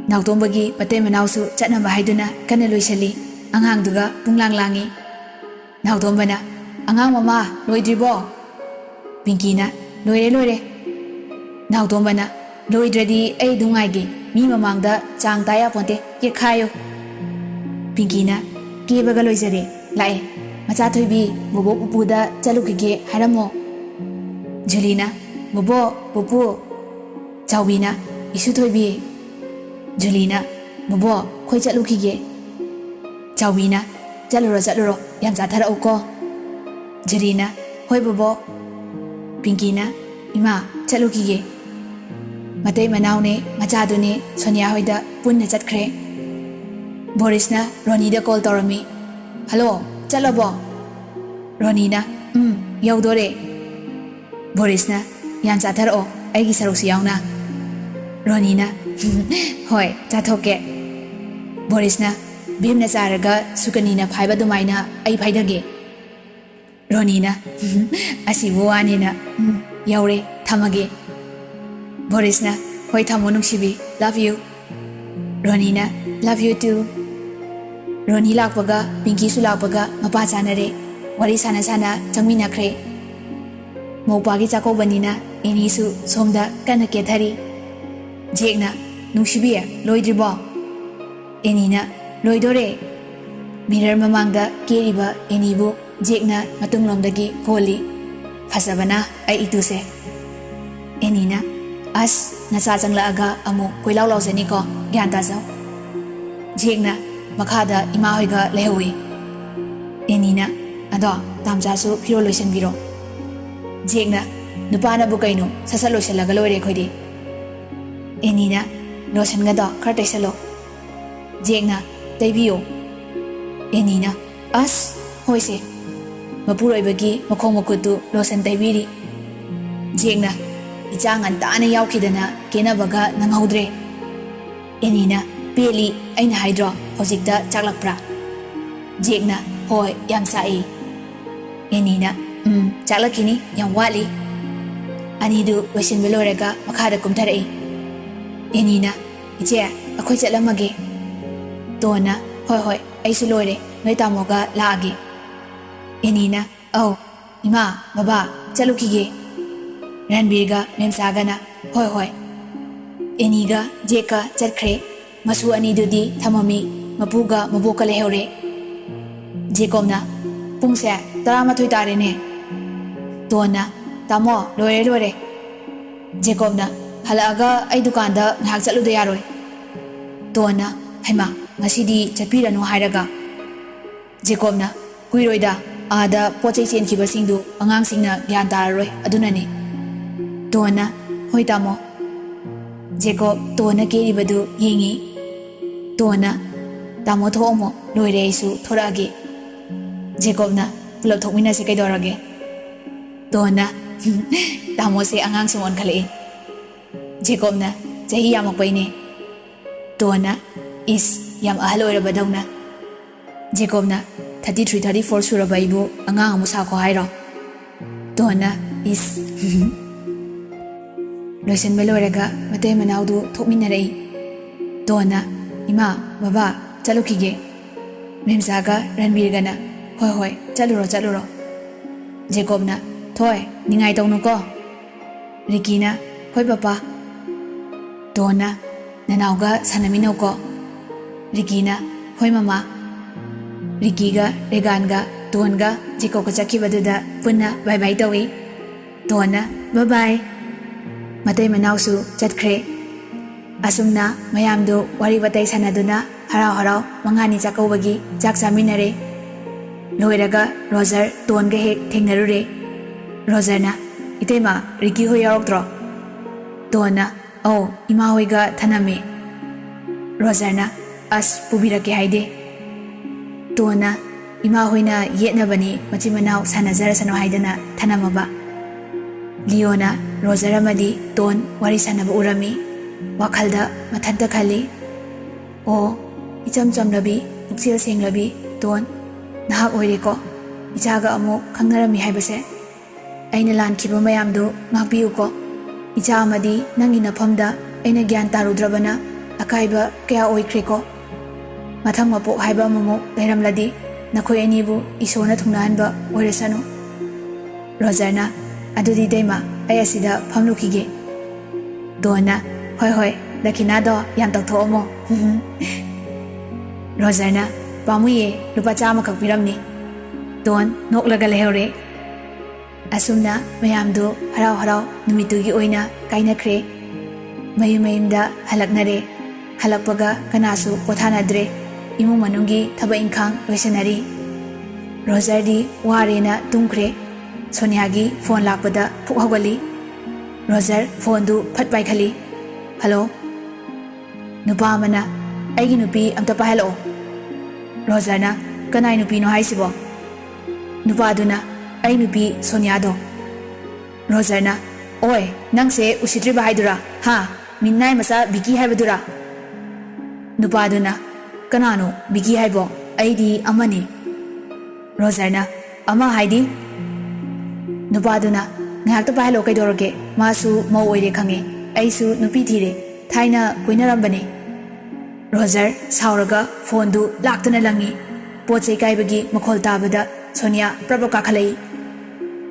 ꯅꯥꯎꯇꯣꯝꯕꯒꯤ ꯃꯇꯩ ꯃꯅꯥꯎꯁꯨ ꯆꯠꯅꯕ ꯍꯥꯏꯗꯨꯅ ꯀꯟꯅ ꯂꯣꯏꯁꯤꯜꯂꯤ꯫ ꯑꯉꯥꯡꯗꯨꯒ ꯄꯨꯡꯂꯥꯡ ꯂꯥꯡꯉꯤ꯫ ꯅꯥꯎꯇꯣꯝꯕꯅ, "ꯑꯉꯥꯡ ꯃꯃꯥ, ꯂꯣꯏꯗ꯭ꯔꯤꯕꯣ?" ꯄꯤꯡꯀꯤꯅ, "ꯂꯣꯏꯔꯦ, ꯂꯣꯏꯔꯦ"꯫ ꯅꯥꯎꯇꯣꯝꯕꯅ, "ꯂꯣꯏꯗ꯭ꯔꯗꯤ ꯑꯩ ꯑꯗꯨꯝ ꯉꯥꯏꯒꯦ, ꯃꯤ ꯃꯃꯥꯡꯗ ꯆꯥꯡ ꯇꯥ ꯌꯥꯄꯣꯟꯇꯦ, ꯀꯦꯈꯥꯏꯌꯨ"꯫ ꯄꯤꯡꯀꯤꯅ, "ꯀꯦꯕꯒ ꯂꯣꯏꯖꯔꯦ, ꯂꯥꯛꯑꯦ꯫ ꯃꯆꯥ ꯊꯣꯏꯕꯤ, ꯕꯣꯕꯣꯛ ꯄꯨꯄꯨꯗ ꯆꯠꯂꯨꯈꯤꯒꯦ ꯍꯥꯏꯔꯝꯃꯣ"꯫ ꯖꯨꯂꯤꯅ, "ꯕꯣꯕꯣꯛ, ꯄꯨꯄꯨ"꯫ ꯆꯥꯎꯕꯤꯅ, "ꯏꯁꯨ ꯊꯣꯏꯕꯤ"꯫ ꯖꯨꯂꯤꯅ, "ꯕꯣꯕꯣꯛ, ꯑꯩꯈꯣꯏ ꯆꯠꯂꯨꯈꯤꯒꯦ"꯫ ꯆꯥꯎꯕꯤꯅ, "ꯆꯠꯂꯨꯔꯣ, ꯆꯠꯂꯨꯔꯣ, ꯌꯥꯝ ꯆꯥꯊꯔꯛꯎꯀꯣ"꯫ ꯖꯨꯂꯤꯅ, "ꯍꯣꯏ ꯕꯣꯕꯣꯛ"꯫ ꯄꯤꯡꯀꯤꯅ, "ꯏꯃꯥ, ꯆꯠꯂꯨꯈꯤꯒꯦ"꯫ ꯃꯇꯩ ꯃꯅꯥꯎꯅꯦ ꯃꯆꯥꯗꯨꯅꯦ ꯁꯣꯅꯤꯌꯥ ꯍꯣꯏꯗ ꯄꯨꯟꯅ ꯆꯠꯈ꯭ꯔꯦ꯫ ꯕꯣꯔꯤꯁꯅ ꯔꯣꯅꯤꯗ ꯀꯣꯜ ꯇꯧꯔꯝꯃꯤ꯫ "ꯍꯜꯂꯣ, ꯆꯠꯂꯕꯣ?" ꯔꯣꯅꯤꯅ, "ꯎꯝ, ꯌꯧꯗꯣꯔꯦ"꯫ ꯕꯣꯔꯤꯁꯅ, "ꯌꯥꯝ ꯆꯥꯊꯔꯛꯑꯣ, ꯑꯩꯒꯤ ꯁꯔꯨꯛꯁꯨ ꯌꯥꯎꯅ꯫" ꯔꯣꯅꯤꯅ, "ꯍꯣꯏ, ꯆꯥꯊꯣꯛꯀꯦ꯫" ꯕꯣꯔꯤꯁꯅ, "ꯚꯤꯝꯅ ꯆꯥꯔꯒ ꯁꯨꯀꯅꯤꯅ ꯐꯥꯏꯕ ꯑꯗꯨꯃꯥꯏꯅ ꯑꯩ ꯐꯥꯏꯗꯒꯦ꯫" ꯔꯣꯅꯤꯅ, "ꯑꯁꯤꯕꯨ ꯋꯥꯅꯤꯅ, ꯎꯝ, ꯌꯧꯔꯦ, ꯊꯝꯃꯒꯦ꯫" ꯕꯣꯔꯤꯁꯅ, "ꯍꯣꯏ, ꯊꯝꯃꯣ ꯅꯨꯡꯁꯤꯕꯤ, love you꯫" ꯔꯣꯅꯤꯅ, "Love you too꯫" ꯔꯣꯅꯤ ꯂꯥꯛꯄꯒ ꯄꯤꯡꯀꯤꯁꯨ ꯂꯥꯛꯄꯒ ꯃꯄꯥ ꯆꯥꯅꯔꯦ꯫ ꯋꯥꯔꯤ ꯁꯥꯟꯅ ꯁꯥꯟꯅ ꯆꯪꯃꯤꯟꯅꯈ꯭ꯔꯦ꯫ ꯃꯧꯄꯥꯒꯤ ꯆꯥꯛꯀꯧꯕꯅꯤꯅ ꯑꯦꯅꯤꯁꯨ ꯁꯣꯝꯗ ꯀꯟꯅ ꯀꯦꯊꯔꯤ꯫ ꯖꯦꯛꯅ, "ꯅꯨꯡꯁꯤꯕꯤ, ꯂꯣꯏꯗ꯭ꯔꯤꯕꯣ?" ꯑꯦꯅꯤꯅ, "ꯂꯣꯏꯗꯣꯔꯦ꯫" ꯃꯤꯔꯔ ꯃꯃꯥꯡꯗ ꯀꯦꯔꯤꯕ ꯑꯦꯅꯤꯕꯨ ꯖꯦꯛꯅ ꯃꯇꯨꯡꯂꯣꯝꯗꯒꯤ ꯀꯣꯜꯂꯤ꯫ "ꯐꯖꯕꯅ ꯑꯩ ꯏꯇꯨꯁꯦ꯫" ꯑꯦꯅꯤꯅ, "ꯑꯁ, ꯅꯆꯥ ꯆꯪꯂꯛꯑꯒ ꯑꯃꯨꯛ ꯀꯣꯏꯂꯥꯎ ꯂꯥꯎꯖꯅꯤꯀꯣ, ꯒ꯭ꯌꯥꯟ ꯇꯥꯖꯧ꯫" ꯖꯦꯛꯅ ꯃꯈꯥꯗ ꯏꯃꯥ ꯍꯣꯏꯒ ꯂꯩꯍꯧꯏ꯫ ꯑꯦꯅꯤꯅ, "ꯑꯗꯣ ꯇꯥꯝꯆꯥꯁꯨ ꯐꯤꯔꯣꯜ ꯂꯣꯏꯁꯤꯟꯕꯤꯔꯣ꯫" ꯖꯦꯛꯅ, "ꯅꯨꯄꯥꯅꯕꯨ ꯀꯩꯅꯣ, ꯁꯠ ꯁꯠ ꯂꯣꯏꯁꯤꯜꯂꯒ ꯂꯣꯏꯔꯦ ꯑꯩꯈꯣꯏꯗꯤ꯫" ꯑꯦꯅꯤꯅ, "ꯂꯣꯁꯟꯒꯗꯣ ꯈꯔ ꯇꯩꯁꯜꯂꯣ꯫" ꯖꯦꯛꯅ, "ꯇꯩꯕꯤꯌꯣ꯫" ꯑꯦꯅꯤꯅ, "ꯑꯁ, ꯍꯣꯏꯁꯦ꯫" ꯃꯄꯨꯔꯣꯏꯕꯒꯤ ꯃꯈꯣꯡ ꯃꯈꯨꯠꯇꯨ ꯂꯣꯁꯟ ꯇꯩꯕꯤꯔꯤ꯫ ꯖꯦꯛꯅ, "ꯏꯆꯥ ꯉꯟꯇꯥꯅ ꯌꯥꯎꯈꯤꯗꯅ ꯀꯦꯅꯕꯒ ꯅꯪꯍꯧꯗ꯭ꯔꯦ꯫" ꯑꯦꯅꯤꯅ, "ꯄꯦꯜꯂꯤ, ꯑꯩꯅ ꯍꯥꯏꯗ꯭ꯔꯣ, ꯍꯧꯖꯤꯛꯇ ꯆꯥꯛꯂꯛꯄ꯭ꯔꯥ?" ꯖꯦꯛꯅ, "ꯍꯣꯏ, ꯌꯥꯝ ꯆꯥꯛꯏ꯫" ꯑꯦꯅꯤꯅ, "ꯎꯝ, ꯆꯥꯛꯂꯛꯈꯤꯅꯤ, ꯌꯥꯝ ꯋꯥꯠꯂꯤ꯫" ꯑꯅꯤꯗꯨ ꯂꯣꯏꯁꯤꯟꯕ ꯂꯣꯏꯔꯒ ꯃꯈꯥꯗ ꯀꯨꯝꯊꯔꯛꯏ꯫ ꯑꯦꯅꯤꯅ, "ꯏꯆꯦ, ꯑꯩꯈꯣꯏ ꯆꯠꯂꯝꯃꯒꯦ꯫" ꯇꯣꯟꯅ, "ꯍꯣꯏ, ꯍꯣꯏ, ꯑꯩꯁꯨ ꯂꯣꯏꯔꯦ, ꯅꯣꯏ ꯇꯥꯃꯣꯒ ꯂꯥꯛꯑꯒꯦ꯫" ꯑꯦꯅꯤꯅ, "ꯑꯧ, ꯏꯃꯥ, ꯕꯕꯥ, ꯆꯠꯂꯨꯈꯤꯒꯦ꯫" ꯔꯟꯕꯤꯔꯒ ꯃꯦꯝꯆꯥꯒꯅ, "ꯍꯣꯏ, ꯍꯣꯏ꯫" ꯑꯦꯅꯤꯒ ꯖꯦꯛꯀ ꯆꯠꯈ꯭ꯔꯦ꯫ ꯃꯁꯨ ꯑꯅꯤꯗꯨꯗꯤ ꯊꯝꯃꯝꯃꯤ, ꯃꯄꯨꯒ ꯃꯕꯣꯛꯀ ꯂꯩꯍꯧꯔꯦ꯫ ꯖꯦꯀꯣꯕꯅ, "ꯄꯨꯡꯁꯦ ꯇꯔꯥꯃꯥꯊꯣꯏ ꯇꯥꯔꯦꯅꯦ꯫" ꯇꯣꯟꯅ, "ꯇꯥꯃꯣ, ꯂꯣꯏꯔꯦ, ꯂꯣꯏꯔꯦ꯫" ꯖꯦꯀꯣꯕꯅ, "ꯍꯜꯂꯛꯑꯒ ꯑꯩ ꯗꯨꯀꯥꯟꯗ ꯉꯥꯏꯍꯥꯛ ꯆꯠꯂꯨꯗ ꯌꯥꯔꯣꯏ꯫" ꯇꯣꯟꯅ, "ꯍꯩꯃꯥ, ꯉꯁꯤꯗꯤ ꯆꯠꯄꯤꯔꯅꯨ ꯍꯥꯏꯔꯒ?" ꯖꯦꯀꯣꯕꯅ, "ꯀꯨꯏꯔꯣꯏꯗ, ꯑꯥꯗ ꯄꯣꯠ ꯆꯩ ꯆꯦꯟꯈꯤꯕꯁꯤꯡꯗꯨ ꯑꯉꯥꯡꯁꯤꯡꯅ ꯒ꯭ꯌꯥꯟ ꯇꯥꯔꯔꯣꯏ, ꯑꯗꯨꯅꯅꯤ꯫" ꯇꯣꯟꯅ, "ꯍꯣꯏ ꯇꯥꯃꯣ꯫" ꯖꯦꯀꯣꯕ ꯇꯣꯟꯅ ꯀꯦꯔꯤꯕꯗꯨ ꯌꯦꯡꯉꯤ꯫ ꯇꯣꯟꯅ, "ꯇꯥꯃꯣ ꯊꯣꯛꯑꯝꯃꯣ, ꯂꯣꯏꯔꯦ ꯑꯩꯁꯨ, ꯊꯣꯔꯛꯑꯒꯦ꯫" ꯖꯦꯀꯣꯕꯅ, "ꯄꯨꯂꯞ ꯊꯣꯛꯃꯤꯟꯅꯁꯦ ꯀꯩꯗꯧꯔꯒꯦ?" ꯇꯣꯟꯅ, ꯇꯥꯃꯣꯁꯦ ꯑꯉꯥꯡ ꯁꯨꯝ ꯑꯣꯟꯈꯠꯂꯛꯏ꯫ ꯖꯦꯀꯣꯕꯅ, "ꯆꯍꯤ ꯌꯥꯝꯃꯛꯄꯩꯅꯦ"꯫ ꯇꯣꯟꯅ, "ꯏꯁ, ꯌꯥꯝ ꯑꯍꯜ ꯑꯣꯏꯔꯕꯗꯧꯅ"꯫ ꯖꯦꯀꯣꯕꯅ, "ꯊꯥꯔꯇꯤ ꯊ꯭ꯔꯤ, ꯊꯥꯔꯇꯤ ꯐꯣꯔ ꯁꯨꯔꯕ ꯑꯩꯕꯨ ꯑꯉꯥꯡ ꯑꯃꯨꯛ ꯁꯥꯈꯣ ꯍꯥꯏꯔꯣ?" ꯇꯣꯟꯅ, "ꯏꯁ"꯫ ꯂꯣꯏꯁꯤꯟꯕ ꯂꯣꯏꯔꯒ ꯃꯇꯩ ꯃꯅꯥꯎꯗꯨ ꯊꯣꯛꯃꯤꯟꯅꯔꯛꯏ꯫ ꯇꯣꯟꯅ, "ꯏꯃꯥ, ꯕꯕꯥ, ꯆꯠꯂꯨꯈꯤꯒꯦ"꯫ ꯃꯦꯝꯆꯥꯒ ꯔꯟꯕꯤꯔꯒꯅ, "ꯍꯣꯏ, ꯍꯣꯏ, ꯆꯠꯂꯨꯔꯣ, ꯆꯠꯂꯨꯔꯣ"꯫ ꯖꯦꯀꯣꯕꯅ, "ꯊꯣꯏ, ꯅꯤꯡꯉꯥꯏ ꯇꯧꯅꯨꯀꯣ"꯫ ꯔꯤꯀꯤꯅ, "ꯍꯣꯏ ꯄꯄꯥ"꯫ ꯇꯣꯟꯅ, "ꯅꯅꯥꯎꯒ ꯁꯥꯟꯅꯃꯤꯟꯅꯧꯀꯣ"꯫ ꯔꯤꯀꯤꯅ, "ꯍꯣꯏ ꯃꯃꯥ"꯫ ꯔꯤꯀꯤꯒ ꯔꯦꯒꯥꯟꯒ ꯇꯣꯟꯒ ꯖꯦꯀꯣꯕꯀ ꯆꯠꯈꯤꯕꯗꯨꯗ ꯄꯨꯟꯅ ꯕꯥꯏ ꯕꯥꯏ ꯇꯧꯏ꯫ ꯇꯣꯟꯅ, "ꯕꯥꯏ ꯕꯥꯏ"꯫ ꯃꯇꯩ ꯃꯅꯥꯎꯁꯨ ꯆꯠꯈ꯭ꯔꯦ꯫ ꯑꯁꯨꯝꯅ ꯃꯌꯥꯝꯗꯨ ꯋꯥꯔꯤ ꯋꯥꯇꯥꯏ ꯁꯥꯟꯅꯗꯨꯅ ꯍꯔꯥꯎ ꯍꯔꯥꯎ ꯃꯉꯥꯅꯤ ꯆꯥꯛꯀꯧꯕꯒꯤ ꯆꯥꯛ ꯆꯥꯃꯤꯟꯅꯔꯦ꯫ ꯂꯣꯏꯔꯒ ꯔꯣꯖꯔ ꯇꯣꯟꯒ ꯍꯦꯛ ꯊꯦꯡꯅꯔꯨꯔꯦ꯫ ꯔꯣꯖꯔꯅ, "ꯏꯇꯩꯃ, ꯔꯤꯀꯤ ꯍꯣꯏ ꯌꯥꯎꯔꯛꯇ꯭ꯔꯣ?" ꯇꯣꯟꯅ, "ꯑꯧ, ꯏꯃꯥ ꯍꯣꯏꯒ ꯊꯅꯝꯃꯦ"꯫ ꯔꯣꯖꯔꯅ, "ꯑꯁ, ꯄꯨꯕꯤꯔꯛꯀꯦ ꯍꯥꯏꯗꯦ"꯫ ꯇꯣꯟꯅ, "ꯏꯃꯥ ꯍꯣꯏꯅ ꯌꯦꯠꯅꯕꯅꯤ, ꯃꯆꯤꯟ ꯃꯅꯥꯎ ꯁꯥꯟꯅꯖꯔꯁꯅꯨ" ꯍꯥꯏꯗꯅ ꯊꯅꯝꯃꯕ꯫ ꯂꯤꯌꯣꯅ ꯔꯣꯖꯔ ꯑꯃꯗꯤ ꯇꯣꯟ ꯋꯥꯔꯤ ꯁꯥꯟꯅꯕ ꯎꯔꯝꯃꯤ꯫ ꯋꯥꯈꯜꯗ ꯃꯊꯟꯇ ꯈꯜꯂꯤ, "ꯑꯣ, ꯏꯆꯝ ꯆꯝꯂꯕꯤ, ꯄꯨꯛꯆꯦꯜ ꯁꯦꯡꯂꯕꯤ ꯇꯣꯟ, ꯅꯍꯥꯛ ꯑꯣꯏꯔꯦꯀꯣ ꯏꯆꯥꯒ ꯑꯃꯨꯛ ꯈꯪꯅꯔꯝꯃꯤ ꯍꯥꯏꯕꯁꯦ꯫ ꯑꯩꯅ ꯂꯥꯟꯈꯤꯕ ꯃꯌꯥꯝꯗꯨ ꯉꯥꯛꯄꯤꯌꯨꯀꯣ꯫ ꯏꯆꯥ ꯑꯃꯗꯤ ꯅꯪꯒꯤ ꯅꯐꯝꯗ ꯑꯩꯅ ꯒ꯭ꯌꯥꯟ ꯇꯥꯔꯨꯗ꯭ꯔꯕꯅ ꯑꯀꯥꯏꯕ ꯀꯌꯥ ꯑꯣꯏꯈ꯭ꯔꯦꯀꯣ꯫ ꯃꯊꯪ ꯃꯄꯣꯛ ꯍꯥꯏꯕ ꯑꯃꯃꯨꯛ ꯂꯩꯔꯝꯂꯗꯤ ꯅꯈꯣꯏ ꯑꯅꯤꯕꯨ ꯏꯁꯣꯔꯅ ꯊꯨꯡꯅꯍꯟꯕ ꯑꯣꯏꯔꯁꯅꯨ"꯫ ꯔꯣꯖꯔꯅ, "ꯑꯗꯨꯗꯤ ꯏꯇꯩꯃ, ꯑꯩ ꯑꯁꯤꯗ ꯐꯝꯂꯨꯈꯤꯒꯦ"꯫ ꯗꯣꯟꯅ, "ꯍꯣꯏ, ꯍꯣꯏ, ꯗꯈꯤꯅꯥꯗꯣ ꯌꯥꯝ ꯇꯧꯊꯣꯛꯑꯝꯃꯣ"꯫ ꯔꯣꯖꯔꯅ, "ꯄꯥꯝꯃꯨꯏꯌꯦ, ꯂꯨꯄꯥ ꯆꯥꯝꯃꯈꯛ ꯄꯤꯔꯝꯅꯤ"꯫ ꯗꯣꯟ ꯅꯣꯛꯂꯒ ꯂꯩꯍꯧꯔꯦ꯫ ꯑꯁꯨꯝꯅ ꯃꯌꯥꯝꯗꯨ ꯍꯔꯥꯎ ꯍꯔꯥꯎ ꯅꯨꯃꯤꯠꯇꯨꯒꯤ ꯑꯣꯏꯅ ꯀꯥꯏꯅꯈ꯭ꯔꯦ꯫ ꯃꯌꯨꯝ ꯃꯌꯨꯝꯗ ꯍꯜꯂꯛꯅꯔꯦ꯫ ꯍꯜꯂꯛꯄꯒ ꯀꯅꯥꯁꯨ ꯄꯣꯊꯥꯅꯗ꯭ꯔꯦ꯫ ꯏꯃꯨꯡ ꯃꯅꯨꯡꯒꯤ ꯊꯕꯛ ꯏꯪꯈꯥꯡ ꯂꯣꯏꯁꯤꯟꯅꯔꯤ꯫ ꯔꯣꯖꯔꯗꯤ ꯋꯥꯔꯦꯅ ꯇꯨꯝꯈ꯭ꯔꯦ꯫ ꯁꯣꯅꯤꯌꯥꯒꯤ ꯐꯣꯟ ꯂꯥꯛꯄꯗ ꯐꯨꯛ ꯍꯧꯒꯠꯂꯤ꯫ ꯔꯣꯖꯔ ꯐꯣꯟꯗꯨ ꯐꯠ ꯄꯥꯏꯈꯠꯂꯤ꯫ "ꯍꯜꯂꯣ"꯫ ꯅꯨꯄꯥ ꯑꯃꯅ, "ꯑꯩꯒꯤ ꯅꯨꯄꯤ ꯑꯝꯇ ꯄꯥꯏꯍꯜꯂꯛꯑꯣ"꯫ ꯔꯣꯖꯔꯅ, "ꯀꯅꯥꯏ ꯅꯨꯄꯤꯅꯣ ꯍꯥꯏꯁꯤꯕꯣ?" ꯅꯨꯄꯥꯗꯨꯅ, "ꯑꯩ ꯅꯨꯄꯤ ꯁꯣꯅꯤꯌꯥꯗꯣ"꯫ ꯔꯣꯖꯔꯅ, "ꯑꯣꯏ, ꯅꯪꯁꯦ ꯎꯁꯤꯠꯇ꯭ꯔꯤꯕ ꯍꯥꯏꯗꯨꯔꯥ? ꯍꯥ? ꯃꯤꯅꯥꯏ ꯃꯆꯥ ꯕꯤꯀꯤ ꯍꯥꯏꯕꯗꯨꯔꯥ?" ꯅꯨꯄꯥꯗꯨꯅ, "ꯀꯅꯥꯅꯣ ꯕꯤꯀꯤ ꯍꯥꯏꯕꯣ? ꯑꯩꯗꯤ ꯑꯃꯅꯤ꯫" ꯔꯣꯖꯔꯅ, "ꯑꯃ ꯍꯥꯏꯗꯤ?" ꯅꯨꯄꯥꯗꯨꯅ, "ꯉꯥꯏꯍꯥꯛꯇ ꯄꯥꯏꯍꯜꯂꯣ, ꯀꯩꯗꯧꯔꯒꯦ? ꯃꯥꯁꯨ ꯃꯧ ꯑꯣꯏꯔꯦ ꯈꯪꯉꯦ, ꯑꯩꯁꯨ ꯅꯨꯄꯤ ꯊꯤꯔꯦ, ꯊꯥꯏꯅ ꯀꯣꯏꯅꯔꯝꯕꯅꯦ꯫" ꯔꯣꯖꯔ ꯁꯥꯎꯔꯒ ꯐꯣꯟꯗꯨ ꯂꯥꯛꯇꯅ ꯂꯪꯉꯤ꯫ ꯄꯣꯠ ꯆꯩ ꯀꯥꯏꯕꯒꯤ ꯃꯈꯣꯜ ꯇꯥꯕꯗ ꯁꯣꯅꯤꯌꯥ ꯄ꯭ꯔꯞ ꯄ꯭ꯔꯞ ꯀꯥꯈꯠꯂꯛꯏ꯫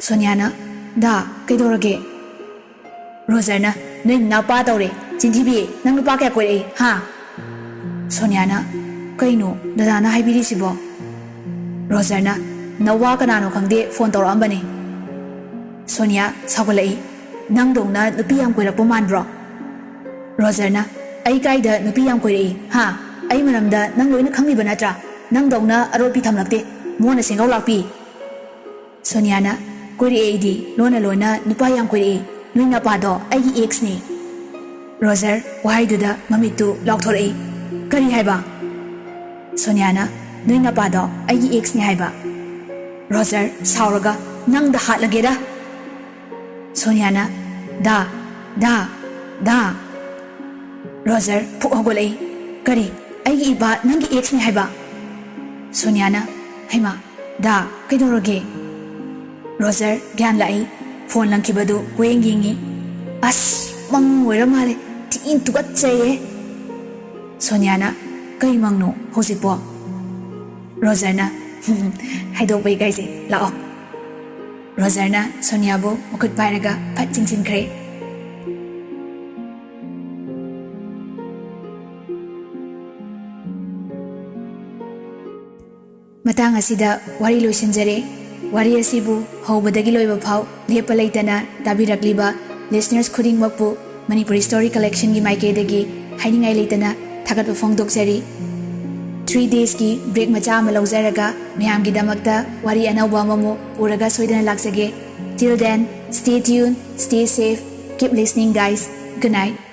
ꯁꯣꯅꯤꯌꯥꯅ, "ꯗꯥ, ꯀꯩꯗꯧꯔꯒꯦ?" ꯔꯣꯖꯔꯅ, "ꯅꯣꯏ ꯅꯅꯥꯎꯄꯥ ꯇꯧꯔꯦ, ꯆꯤꯟꯊꯤꯕꯤ, ꯅꯪ ꯅꯨꯄꯥ ꯀꯌꯥ ꯀꯣꯏꯔꯛꯏ, ꯍꯥ?" ꯁꯣꯅꯤꯌꯥꯅ, "ꯀꯩꯅꯣ ꯗꯗꯥꯅ ꯍꯥꯏꯕꯤꯔꯤꯁꯤꯕꯣ?" ꯔꯣꯖꯔꯅ, "ꯅꯋꯥ ꯀꯅꯥꯅꯣ ꯈꯪꯗꯦ ꯐꯣꯟ ꯇꯧꯔꯛꯑꯝꯕꯅꯤ꯫" ꯁꯣꯅꯤꯌꯥ ꯁꯥꯎꯒꯠꯂꯛꯏ, "ꯅꯪꯗꯧꯅ ꯅꯨꯄꯤ ꯌꯥꯝ ꯀꯣꯏꯔꯛꯄ ꯃꯥꯟꯕ꯭ꯔꯣ?" ꯔꯣꯖꯔꯅ, "ꯑꯩ ꯀꯥꯏꯗ ꯅꯨꯄꯤ ꯌꯥꯝ ꯀꯣꯏꯔꯛꯏ, ꯍꯥ? ꯑꯩ ꯃꯔꯝꯗ ꯅꯪ ꯂꯣꯏꯅ ꯈꯪꯉꯤꯕ ꯅꯠꯇ꯭ꯔꯥ? ꯅꯪꯗꯧꯅ ꯑꯔꯣꯠꯄꯤ ꯊꯝꯂꯛꯇꯦ, ꯃꯣꯟꯅ ꯁꯦꯡꯒꯥꯎ ꯂꯥꯛꯄꯤ꯫" ꯁꯣꯅꯤꯌꯥꯅ, "ꯀꯣꯏꯔꯛꯑꯦ ꯑꯩꯗꯤ, ꯂꯣꯟꯅ ꯂꯣꯟꯅ ꯅꯨꯄꯥ ꯌꯥꯝ ꯀꯣꯏꯔꯛꯏ꯫ ꯅꯣꯏ ꯅꯄꯥꯗꯣ ꯑꯩꯒꯤ ꯑꯦꯛꯁꯅꯤ꯫" ꯔꯣꯖꯔ ꯋꯥꯍꯩꯗꯨꯗ ꯃꯃꯤꯠꯇꯨ ꯂꯥꯎꯊꯣꯔꯛꯏ꯫ "ꯀꯔꯤ ꯍꯥꯏꯕ?" ꯁꯣꯅꯤꯌꯥꯅ, "ꯅꯣꯏ ꯅꯄꯥꯗꯣ ꯑꯩꯒꯤ ꯑꯦꯛꯁꯅꯤ ꯍꯥꯏꯕ꯫" ꯔꯣꯖꯔ ꯁꯥꯎꯔꯒ, "ꯅꯪꯗ ꯍꯥꯠꯂꯒꯦꯗ!" ꯁꯣꯅꯤꯌꯥꯅ, "ꯗꯥ, ꯗꯥ, ꯗꯥ!" ꯔꯣꯖꯔ ꯐꯨꯛ ꯍꯧꯒꯠꯂꯛꯏ꯫ "ꯀꯔꯤ? ꯑꯩꯒꯤ ꯏꯄꯥ ꯅꯪꯒꯤ ꯑꯦꯛꯁꯅꯤ ꯍꯥꯏꯕ?" ꯁꯣꯅꯤꯌꯥꯅ, "ꯍꯩꯃꯥ, ꯗꯥ, ꯀꯩꯗꯧꯔꯒꯦ?" ꯔꯣꯖꯔ ꯒ꯭ꯌꯥꯟ ꯂꯥꯛꯏ꯫ ꯐꯣꯟ ꯂꯪꯈꯤꯕꯗꯨ ꯀꯣꯏꯌꯦꯡ ꯌꯦꯡꯉꯤ꯫ "ꯑꯁ, ꯃꯪ ꯑꯣꯏꯔ ꯃꯥꯜꯂꯦ꯫ ꯊꯤꯅ ꯇꯨꯀꯠꯆꯩꯌꯦ꯫" ꯁꯣꯅꯤꯌꯥꯅ, "ꯀꯩ ꯃꯪꯅꯣ ꯍꯧꯖꯤꯛꯄꯣ?" ꯔꯣꯖꯔꯅ, "ꯍꯥꯏꯗꯣꯛꯄ ꯏꯀꯥꯏꯖꯩ, ꯂꯥꯛꯑꯣ꯫" ꯔꯣꯖꯔꯅ ꯁꯣꯅꯤꯌꯥꯕꯨ ꯃꯈꯨꯠ ꯄꯥꯏꯔꯒ ꯐꯠ ꯆꯤꯡꯁꯤꯟꯈ꯭ꯔꯦ꯫ ꯃꯇꯥꯡ ꯑꯁꯤꯗ ꯋꯥꯔꯤ ꯂꯣꯏꯁꯤꯟꯖꯔꯦ꯫ ꯋꯥꯔꯤ ꯑꯁꯤꯕꯨ ꯍꯧꯕꯗꯒꯤ ꯂꯣꯏꯕ ꯐꯥꯎ ꯂꯦꯞꯄ ꯂꯩꯇꯅ ꯇꯥꯕꯤꯔꯛꯂꯤꯕ listeners ꯈꯨꯗꯤꯡꯃꯛꯄꯨ Manipur Story Collectionꯒꯤ ꯃꯥꯏꯀꯩꯗꯒꯤ ꯍꯥꯏꯅꯤꯡꯉꯥꯏ ꯂꯩꯇꯅ ꯊꯥꯒꯠꯄ ꯐꯣꯡꯗꯣꯛꯆꯔꯤ꯫ Three daysꯀꯤ break ꯃꯆꯥ ꯑꯃ ꯂꯧꯖꯔꯒ ꯃꯌꯥꯝꯒꯤꯗꯃꯛꯇ ꯋꯥꯔꯤ ꯑꯅꯧꯕ ꯑꯃꯃꯨꯛ ꯄꯨꯔꯒ ꯁꯣꯏꯗꯅ ꯂꯥꯛꯆꯒꯦ꯫ Till then, stay tuned, stay safe, keep listening, guys. Good night.